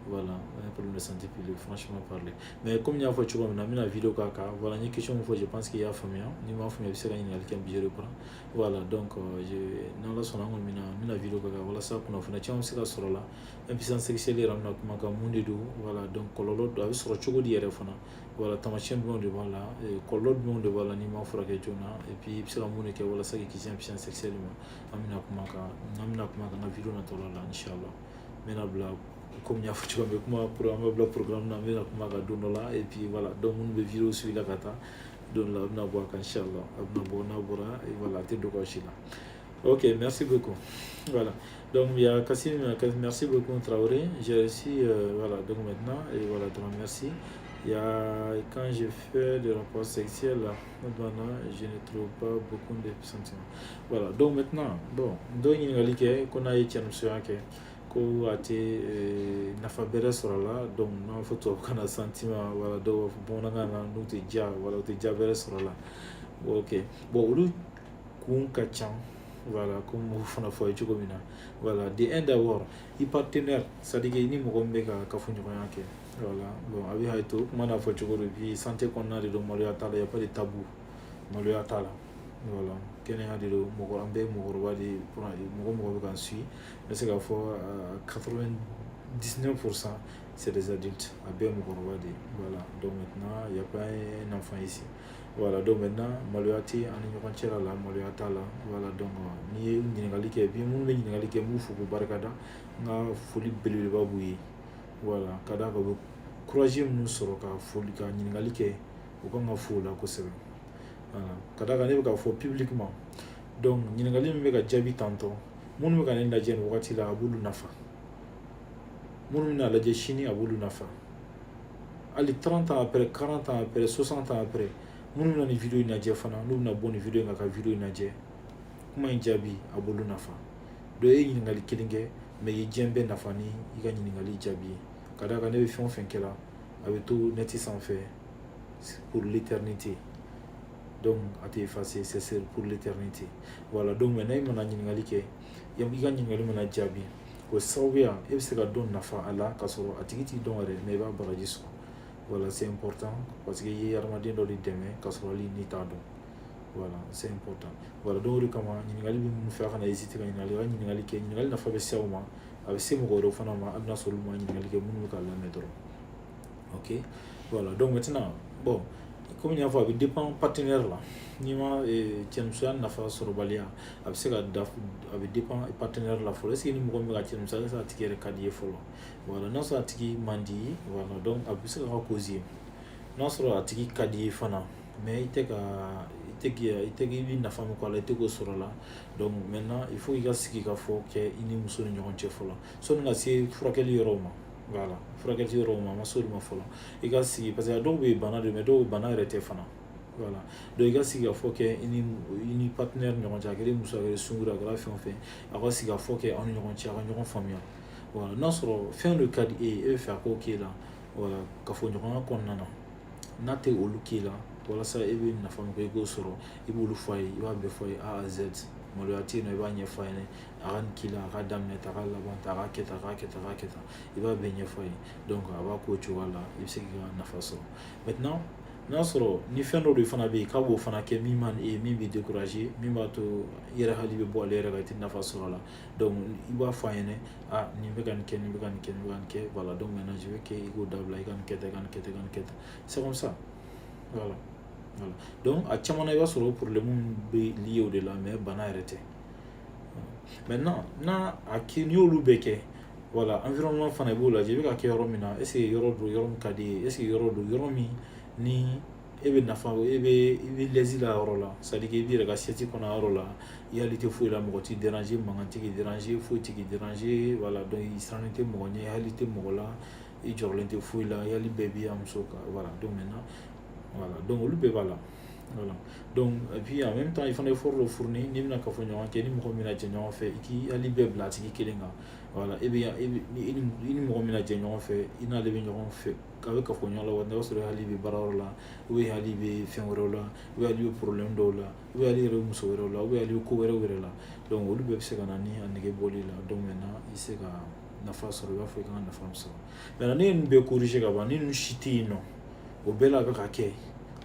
Voilà, un problème de santé publique, franchement parler. Mais comme n y'a fɔ cogo min na, n bɛna vidéo k'a kan. Voilà, n ye question min fɔ, je pense que i y'a faamuya. N'i m'a faamuya, i bɛ se ka ɲininkali kɛ, je reprends. Voilà, donc n'Ala sɔnna, an kɔni bɛna n bɛna vidéo k'a kan walasa kunnafoniya caman bɛ se ka sɔrɔ a la. Impuissance sexuelle yɛrɛ, an bɛna kuma kan mun de don. Voilà, donc kɔlɔlɔ don, a bɛ sɔrɔ cogo di yɛrɛ fana. Voilà, taamasiyɛn jumɛnw de b'a la, kɔlɔlɔ jumɛnw de b'a la n'i ma furakɛ joona, et puis i bɛ se ka mun de kɛ walasa k'i kisi impuissance sexuelle ma. An bɛna kuma kan n ka vidéo natɔ la, inchallah. N bɛna bila, komi n y'a fɔ cogo min, kuma an bɛ bila programme na, n bɛna kuma kan don dɔ la. Et puis voilà, donc minnu bɛ vidéo suivi la ka taa, don dɔ la a bɛna bɔ a kan, inchallah. A bɛna bɔ, n'a bɔra, voilà, a tɛ dogo aw si la. Ok, merci beaucoup. Voilà. Donc, il y a Kassim, merci beaucoup Traoré. J'ai reçu, voilà, donc maintenant, et voilà, donc merci. Il y a, quand je fais des rapports sexuels, maintenant, je ne trouve pas beaucoup de sentiments. Voilà, donc maintenant, bon, dɔ ɲininkali kɛ ko n'a ye cɛnimusoya kɛ, ko a tɛ nafa bɛrɛ sɔrɔ a la. Donc n'an b'a fɔ tubabukan na sentiment, voilà, dɔw b'a fɔ bamanankan na n'u tɛ diya, voilà, u tɛ diya bɛrɛ sɔrɔ a la. Ok, bon, olu kun ka ca. Voilà, comme o fana fɔ a ye cogo min na. Voilà, de un d'abord, i partenaire, c'est à dire i ni mɔgɔ min bɛ ka kafoɲɔgɔnya kɛ. Voilà, bon, a bɛ hakɛ to kuma n'a fɔ cogo do, puis santé kɔnɔna de don, maloya t'a la, y a pas de tabou, maloya t'a la. Voilà, kɛnɛya de don, mɔgɔ an bɛɛ ye mɔgɔkɔrɔba de ye, mɔgɔ mɔgɔ bɛ k'an suit, n bɛ se k'a fɔ 99 %, c'est des adultes, a bɛɛ ye mɔgɔkɔrɔba de ye. Voilà, donc maintenant il y a pas un enfant ici. Voilà, donc maintenant maloya tɛ an ni ɲɔgɔn cɛla la, maloya t'a la. Voilà, donc n'i ye ɲininkali kɛ bi, minnu bɛ ɲininkali kɛ, n b'u fo k'u barikada, n ka foli belebeleba b'u ye. Voilà, ka d'a kan u bɛ courage minnu sɔrɔ ka foli ka ɲininkali kɛ, u kan ka fo o la kosɛbɛ. Voilà, ka d'a kan ne bɛ k'a fɔ publiquement, donc ɲininkali min bɛ ka jaabi tantɔ, minnu bɛ ka ne lajɛ nin wagati la, a b'olu nafa, minnu bɛna lajɛ sini, a b'olu nafa, hali 30 ans après, 40 ans après, 60 ans après, minnu bɛna nin vidéo in lajɛ fana, n'u bɛna bɔ nin vidéo in kan ka vidéo in lajɛ, kuma in jaabi a b'olu nafa. Donc e ye ɲininkali kelen kɛ, mais i ye diɲɛ bɛɛ nafa ni i ka ɲininkali jaabi ye. Ka d'a kan ne bɛ fɛn o fɛn kɛ la, a bɛ to net sanfɛ pour l'éternité, donc a tɛ effacer, c'est pour l'éternité. Voilà, donc maintenant i mana ɲininkali kɛ, i ka ɲininkali mana jaabi, o sababuya e bɛ se ka dɔ nafa a la, k'a sɔrɔ a tigi t'i dɔn yɛrɛ, mais i b'a baraji sɔrɔ. Voilà, c'est important parce que i ye hadamaden dɔ de dɛmɛ k'a sɔrɔ hali n'i t'a dɔn. Voilà, c'est important. Voilà, donc o de kama ɲininkali bɛ minnu fɛ, a kana hésiter ka ɲininkali, a ka ɲininkali kɛ. Ɲininkali nafa bɛ se aw ma, a bɛ se mɔgɔ wɛrɛw fana ma, hali n'a sɔrɔ olu ma ɲininkali kɛ, minnu bɛ k'a lamɛn dɔrɔn. Ok, voilà, donc maintenant, bon, komi n y'a fɔ, a bɛ dépend partenaire la. N'i ma cɛnimusoya nafa sɔrɔbaliya, a bɛ se ka da, a bɛ dépend partenaire la fɔlɔ. Est ce que ni mɔgɔ min bɛ ka cɛnimusoya, est ce que a tigi yɛrɛ ka di i ye fɔlɔ? Voilà, n'a sɔrɔ a tigi man di i ye, voilà, donc a bɛ se ka kɛ cause ye. N'a sɔrɔ a tigi ka di i ye fana, mais i tɛ ka i tɛ k'i i tɛ i bɛ nafa min kɔ a la, i tɛ k'o sɔrɔ a la. Donc maintenant il faut i ka sigi ka fɔ kɛ i ni muso ni ɲɔgɔn cɛ fɔlɔ, sɔnni ka se furakɛli yɔrɔw ma. Voilà, furakɛli yɔrɔw ma, a ma se olu ma fɔlɔ, i ka sigi, parce que a dɔw bɛ yen, bana de, mais dɔw bana yɛrɛ tɛ fana. Voilà, donc i ka sigi ka fɔ kɛ i ni partenaire ɲɔgɔn cɛ, a kɛra muso, a kɛra sunkuru, a kɛra fɛn o fɛn, aw ka sigi ka fɔ kɛ aw ni ɲɔgɔn cɛ, aw ka ɲɔgɔn faamuya. Voilà, n'a sɔrɔ fɛn dɔ ka di e ye, e bɛ fɛ a k'o k'e la, voilà, kafoɲɔgɔnya kɔnɔna na, n'a tɛ olu k'e la, walasa e bɛ nafa min kɛ i k'o sɔrɔ, i b'olu fɔ a ye, i b'a bɛɛ fɔ a ye A à Z. Maloya tɛ yen nɔ, i b'a ɲɛfɔ a ɲɛna, a ka nin k'i la, a ka daminɛ tan, a ka laban tan, a ka kɛ tan, a ka kɛ tan, a ka kɛ tan, i b'a bɛɛ ɲɛfɔ a ye. Donc a b'a k'o cogoya la, i bɛ se k'i ka nafa sɔrɔ. Maintenant, n'a sɔrɔ ni fɛn dɔ de fana bɛ yen k'a b'o fana kɛ min man e min b'i décourager, min b'a to i yɛrɛ hakili bɛ bɔ ale yɛrɛ kan, i tɛ nafa sɔrɔ a la, donc i b'a fɔ a ɲɛna: ah, nin bɛ ka nin kɛ, nin bɛ ka nin kɛ, nin bɛ ka nin kɛ. Voilà, donc maintenant je veux que i k'o dabila, i ka nin kɛ tan, i ka nin kɛ tan, i ka nin kɛ tan. C'est comme ça. Voilà, donc a caman na, i b'a sɔrɔ o problème bɛ lié o de la, mais bana yɛrɛ tɛ. Maintenant, n'a a n'i y'olu bɛɛ kɛ, voilà, environnement fana, i b'o lajɛ, i bɛ ka kɛ yɔrɔ min na, est ce que yɔrɔ don, yɔrɔ min ka di i ye? Est ce que yɔrɔ don, yɔrɔ min ni e bɛ nafa, e bɛ l'aise la yɔrɔ la? C'est à dire que i b'i yɛrɛ ka assiette kɔnɔ yɔrɔ la, i hakili tɛ foyi la, mɔgɔ t'i déranger, mankan tɛ k'i déranger, foyi tɛ k'i déranger. Voilà, donc i sirannen tɛ mɔgɔ ɲɛ, i hakili tɛ mɔgɔ la, i jɔrɔlen tɛ foyi la, i hakili bɛɛ b'i ya muso kan. Voilà, donc maintenant, voilà, donc olu bɛɛ b'a la. Voilà, donc et puis en même temps, i fana effort dɔ fourni n'i bɛna kafoɲɔgɔn kɛ ni mɔgɔ min bɛna jɛ ɲɔgɔn fɛ, i k'i hakili bɛɛ bila a tigi kelen kan. Voilà, e bɛ e bɛ i ni mɔgɔ min bɛna jɛ ɲɔgɔn fɛ, i n'ale bɛ ɲɔgɔn fɛ, a bɛ kafoɲɔgɔn la waati, i b'a sɔrɔ i hakili bɛ baarayɔrɔ la, ou bien hakili bɛ fɛn wɛrɛw la, ou bien hakili bɛ problème dɔw la, ou bien hakili yɛrɛ bɛ muso wɛrɛw la, ou bien hakili bɛ ko wɛrɛw yɛrɛ la. Donc olu bɛɛ bɛ se ka na ni a nege bɔli la. Donc maintenant, i bɛ se ka nafa sɔrɔ i b'a fɔ i kan ka nafa min sɔrɔ. Maintenant, ne ye ninnu bɛɛ corriger ka ban, ni ninnu si tɛ yen nɔ, o bɛɛ la a bɛ ka kɛ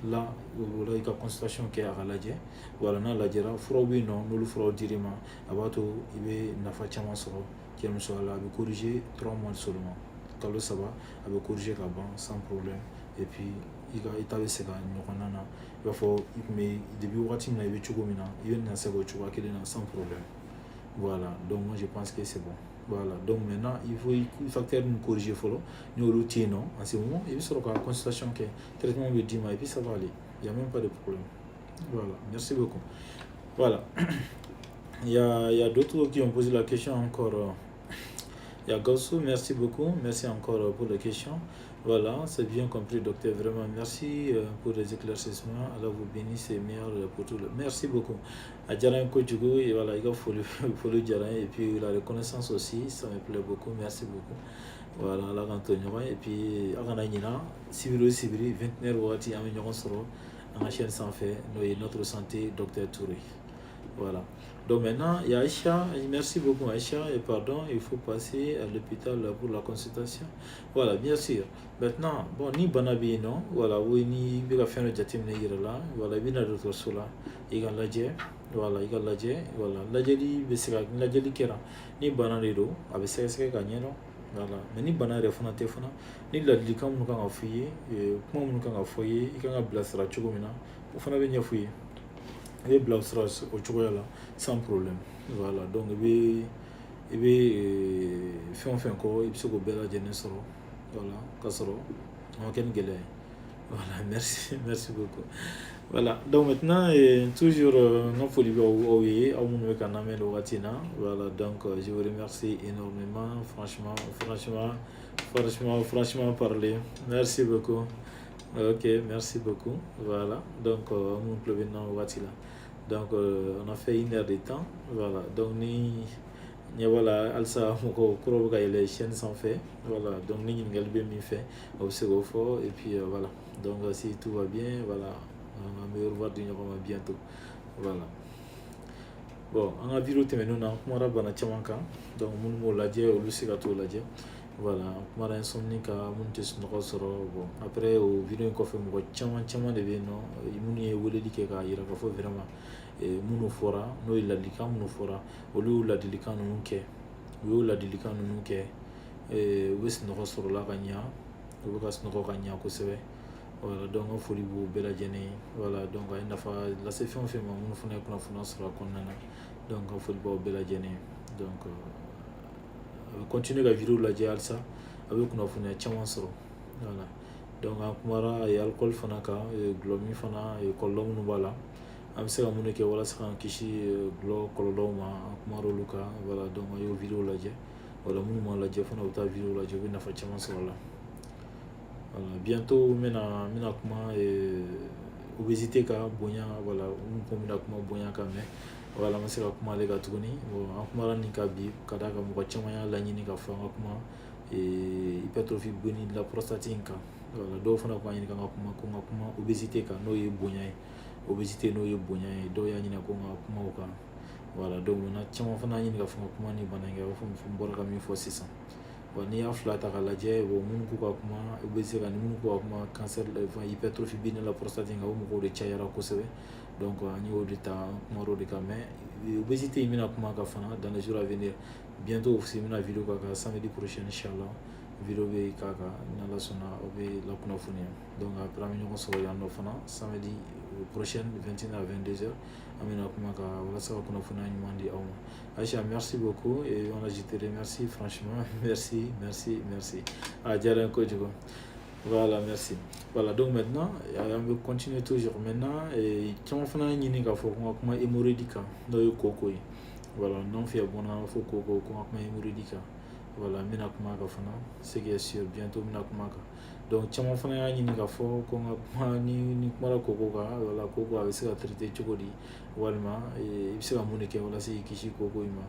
la, o la i ka consultation kɛ, a ka lajɛ. Voilà, n'a lajɛra, furaw bɛ yen nɔ, n'olu furaw dir'i ma, a b'a to i bɛ nafa caman sɔrɔ cɛmusoya la. A bɛ corriger 3 mois seulement, kalo 3, a bɛ corriger ka ban sans problème. Et puis i ka i ta bɛ segin a ɲɔgɔnna na, i b'a fɔ i tun bɛ depuis wagati min na, i bɛ cogo min na, i bɛ na se k'o cogoya kelen na sans problème. Voilà, donc moi je pense que c'est bon. Voilà, donc maintenant il faut facteur ninnu corriger fɔlɔ. Ni olu tɛ yen nɔ, en ce moment i bɛ sɔrɔ ka consultation kɛ, traitement bɛ d'i ma et puis ça va aller, il y a même pas de problème. Voilà, merci beaucoup. Voilà, il y a d'autres qui ont posé la question encore. Il y a Gaussou, merci beaucoup, merci encore pour la question. Voilà, c'est bien compris, docteur, vraiment merci pour les éclaircissements. Allah vous bénisse et meilleur pour tout le. Merci beaucoup. A diyara n ye kojugu, et voilà, i ka foli foli diyara n ye, et puis la reconnaissance aussi, ça me plaît beaucoup, merci beaucoup. Voilà, Ala k'an to ɲɔgɔn ye, et puis aw kana ɲina, sibiri o sibiri 21 wagati, an bɛ ɲɔgɔn sɔrɔ an ka chaîne sanfɛ, n'o ye Notre Santé Docteur Touré. Voilà. Donc maintenant, il y a Aïcha. Merci beaucoup Aïcha. Et pardon, il faut passer à l'hôpital pour la consultation. Voilà, bien sûr. Maintenant, bon, ni bana bɛ yen nɔ, voilà, o ni bɛ ka fɛn dɔ jateminɛ i yɛrɛ la, voilà, i bɛ na dɔgɔtɔrɔso la, i ka lajɛ, voilà, i ka lajɛ, voilà, lajɛli bɛ se ka, lajɛli kɛra, ni bana de don, a bɛ sɛgɛsɛgɛ ka ɲɛdɔn, voilà. Mais ni bana yɛrɛ fana tɛ fana, ni ladilikan minnu kan ka fɔ i ye, kuma minnu kan ka fɔ i ye, i kan ka bilasira cogo min na, o fana bɛ ɲɛfɔ i ye. I bɛ bilasira o cogoya la sans problème. Voilà, donc i bɛ fɛn o fɛn kɔ, i bɛ se k'o bɛɛ lajɛlen sɔrɔ, voilà, k'a sɔrɔ a ma kɛ ni gɛlɛya ye. Voilà, merci, merci beaucoup. Voilà, donc maintenant, toujours, n ka foli bɛ aw ye, aw minnu bɛ ka lamɛn nin wagati in na. Voilà, donc je vous remercie énormément, franchement, franchement, franchement, franchement parler. Merci beaucoup. Ok, merci beaucoup. Voilà, donc minnu tulo bɛ n na waati la. Donc on a fait une heure de temps. Voilà, donc ni ɲɛ b'a la halisa, mɔgɔw kuraw bɛ ka yɛlɛ chaîne sanfɛ. Voilà, donc ni ɲininkali bɛ min fɛ, o bɛ se k'o fɔ. Et puis voilà, donc si tout va bien, voilà, an bɛ au revoir di ɲɔgɔn ma bientôt. Voilà. Bon, an ka vidéo tɛmɛnenw na, an kumara bana caman kan, donc minnu m'o lajɛ, olu bɛ se ka t'o lajɛ. Voilà, an kumara insomnie kan, minnu tɛ sunɔgɔ sɔrɔ. Bon, après o vidéo in kɔfɛ, mɔgɔ caman caman de bɛ yen nɔ minnu ye weleli kɛ k'a yira k'a fɔ vraiment minnu fɔra, n'o ye ladilikan minnu fɔra, olu y'o ladilikan ninnu kɛ, u y'o ladilikan ninnu kɛ, u bɛ sunɔgɔ sɔrɔ la ka ɲa, u bɛ ka sunɔgɔ ka ɲa kosɛbɛ. Voilà, donc n ka foli b'u bɛɛ lajɛlen ye. Voilà, donc a ye nafa lase fɛn o fɛn ma, minnu fana ye kunnafoniya sɔrɔ a kɔnɔna na, donc n ka foli b'aw bɛɛ lajɛlen ye. Donc a bɛ continuer ka vidéo lajɛ halisa, a bɛ kunnafoniya caman sɔrɔ. Voilà, donc an kumara alcool fana kan, dɔlɔ min fana, kɔlɔlɔ minnu b'a la, an bɛ se ka mun de kɛ walasa k'an kisi dɔlɔ kɔlɔlɔw ma, an kumara olu kan. Voilà, donc a y'o vidéo lajɛ. Voilà, minnu m'a lajɛ fana, u bɛ taa vidéo lajɛ, u bɛ nafa caman sɔrɔ a la. Voilà, bientôt n bɛna kuma obésité kan, bonya. Voilà, n kun bɛna kuma bonya kan, mais voilà, an ma se ka kuma ale kan tuguni. Bon, an kumara nin kan bi ka d'a kan mɔgɔ caman y'a laɲini k'a fɔ an ka kuma hypertrophie bénigne de la prostate in kan. Voilà, dɔw fana ko ɲini k'an ka kuma, ko n ka kuma obésité kan, n'o ye bonya ye. Obésité, n'o ye bonya ye, dɔw y'a ɲini ko n ka kuma o kan. Voilà, donc maintenant caman fana y'a ɲini k'a fɔ n ka kuma ni bana in kan, i b'a fɔ n bɔra ka min fɔ sisan. Bon, n'i y'a fila ta k'a lajɛ, bon, minnu k'u ka kuma obésité kan ni minnu k'u ka kuma cancer, enfin hypertrophie bénigne de la prostate in kan, o mɔgɔw de cayara kosɛbɛ. Donc an y'o de ta, an kumar'o de kan. Mais obésité in bɛna kuma kan fana dans les jours à venir. Bientôt aussi n bɛna vidéo k'a kan, samedi prochain inchallah, vidéo bɛ k'a kan. Ni Ala sɔnna, aw bɛ lakunnafoniya. Donc après, an bɛ ɲɔgɔn sɔrɔ yan nɔ fana samedi prochain, 21 à 22 heures, an bɛna kuma kan walasa ka kunnafoniya ɲuman di aw ma. Aïcha, merci beaucoup et voilà, je te remercie franchement. Merci, merci, merci. A diyara n ye kojugu. Voilà, merci. Voilà, donc maintenant an bɛ continuer toujours. Maintenant, caman fana y'a ɲini k'a fɔ ko n ka kuma hémorroïde kan, n'o ye koko ye. Voilà, n'anw fɛ yan bamanankan b'a fɔ koko, ko n ka kuma hémorroïde kan. Voilà, n bɛna kuma a kan fana, ce qui est sûr, bientôt n bɛna kuma a kan. Donc caman fana y'a ɲini k'a fɔ ko n ka kuma, ni kumara koko kan, voilà, koko a bɛ se ka traiter cogo di, walima i bɛ se ka mun de kɛ walasa k'i kisi koko in ma.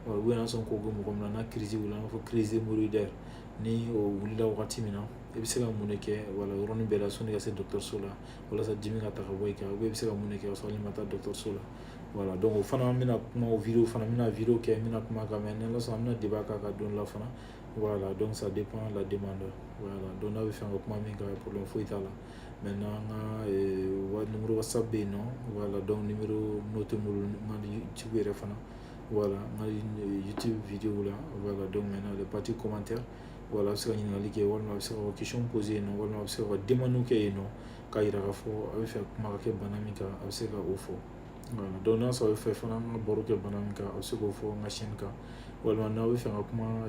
Ou bien n'a sɔrɔ koko mɔgɔ min na, n'a crise wulila, an b'a fɔ crise hémorroïdaire, ni o wulila wagati min na, i bɛ se ka mun de kɛ, wala yɔrɔnin bɛɛ la sɔnni ka se dɔgɔtɔrɔso la walasa dimi ka ta ka bɔ i kan, ou bien i bɛ se ka mun de kɛ ka sɔrɔ hali ma taa dɔgɔtɔrɔso la. Voilà, donc o fana, n bɛna kuma o vidéo fana, n bɛna vidéo kɛ, n bɛna kuma kan. Mais ni Ala sɔnna, an bɛna débat k'a kan don dɔ la fana. Voilà, donc ça dépend la demande. Voilà, donc n'a bɛ fɛ ka kuma min kan, problème foyi t'a la. Maintenant, an ka numéro WhatsApp bɛ yen nɔ. Voilà, donc numéro n'o tɛ n bolo, n ka YouTube yɛrɛ fana, voilà, n ka YouTube vidéo la. Voilà, donc maintenant les parties commentaires, voilà, a bɛ se ka ɲininkali kɛ, walima a bɛ se ka question poser yen nɔ, walima a bɛ se ka demande kɛ yen nɔ k'a yira k'a fɔ a bɛ fɛ kuma ka kɛ bana min kan, a bɛ se ka o fɔ. Voilà, donc n'a sɔrɔ a bɛ fɛ fana an ka baro kɛ bana min kan, a bɛ se k'o fɔ n ka chaîne kan, walima n'aw bɛ fɛ ka kuma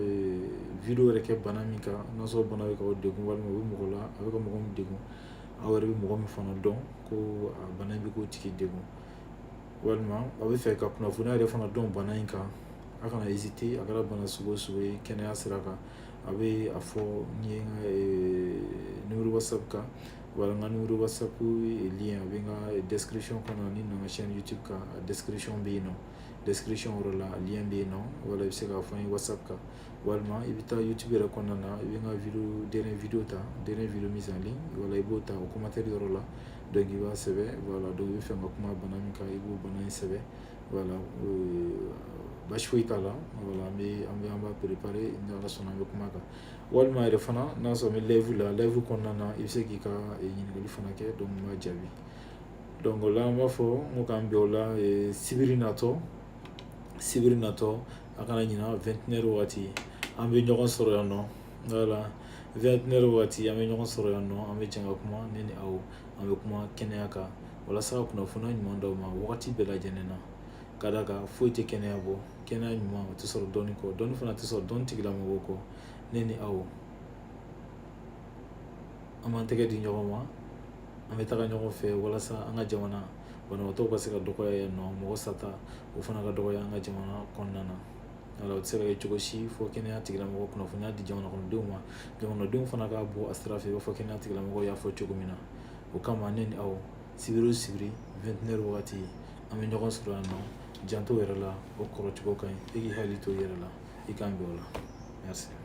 vidéo yɛrɛ kɛ bana min kan, n'a sɔrɔ bana bɛ k'aw degun, walima o bɛ mɔgɔ la, a bɛ ka mɔgɔ min degun, aw yɛrɛ bɛ mɔgɔ min fana dɔn ko a bana in bɛ k'o tigi degun, walima aw bɛ fɛ ka kunnafoniya yɛrɛ fana dɔn bana in kan, a kana hésiter. A kɛra bana sugu o sugu ye kɛnɛya sira kan, a bɛ a fɔ n ye n ka numéro WhatsApp kan. Voilà, n ka numéro WhatsApp lien a bɛ n ka description kɔnɔ. Ni nana chaîne YouTube kan, a description bɛ yen nɔ, description yɔrɔ la, a lien bɛ yen nɔ. Wala i bɛ se k'a fɔ n ye WhatsApp kan, walima i bɛ taa YouTube yɛrɛ kɔnɔna na, i bɛ n ka vidéo, dernière vidéo ta, dernière vidéo mise en ligne. Voilà, i b'o ta o commentaire yɔrɔ la. Donc i b'a sɛbɛn. Voilà, donc i bɛ fɛ ka kuma bana min kan, i b'o bana in sɛbɛn. Voilà, basi foyi t'a la. Voilà, an b'a préparer, ni Ala sɔnna, an bɛ kuma kan. Walima yɛrɛ fana, n'a sɔrɔ n bɛ live la, live kɔnɔna na, i bɛ se k'i ka ɲininkali fana kɛ. Donc n b'a jaabi. Donc o la, an b'a fɔ n ko k'an bɛn o la sibiri natɔ. Sibiri natɔ, a kana ɲina, 21 wagati, an bɛ ɲɔgɔn sɔrɔ yan nɔ. Voilà, 21 wagati, an bɛ ɲɔgɔn sɔrɔ yan nɔ, an bɛ jɛ ka kuma, ne ni aw, an bɛ kuma kɛnɛya kan walasa ka kunnafoniya ɲuman d'aw ma wagati bɛɛ lajɛlen na. Ka d'a kan foyi tɛ kɛnɛya bɔ, kɛnɛya ɲuman o tɛ sɔrɔ dɔɔni kɔ, dɔɔni fana tɛ sɔrɔ dɔɔni tigilamɔgɔw kɔ. Ne ni aw, an b'an tɛgɛ di ɲɔgɔn ma, an bɛ taga ɲɔgɔn fɛ walasa an ka jamana banabaatɔw ka se ka dɔgɔya yen nɔ, mɔgɔ sata o fana ka dɔgɔya an ka jamana kɔnɔna na. Wala o tɛ se ka kɛ cogo si fo kɛnɛya tigilamɔgɔ kunnafoniya di jamana kɔnɔdenw ma, jamanadenw fana ka bɔ a sira fɛ i b'a fɔ kɛnɛya tigilamɔgɔw y'a fɔ cogo min na. O kama, ne ni aw, sibiri o sibiri, 21 wagati, an bɛ ɲɔgɔn sɔrɔ yan nɔ. Janto yɛrɛ la, o kɔrɔ cogo ka ɲi, e k'i hakili to i yɛrɛ la. I k'an bɛn o la. Merci.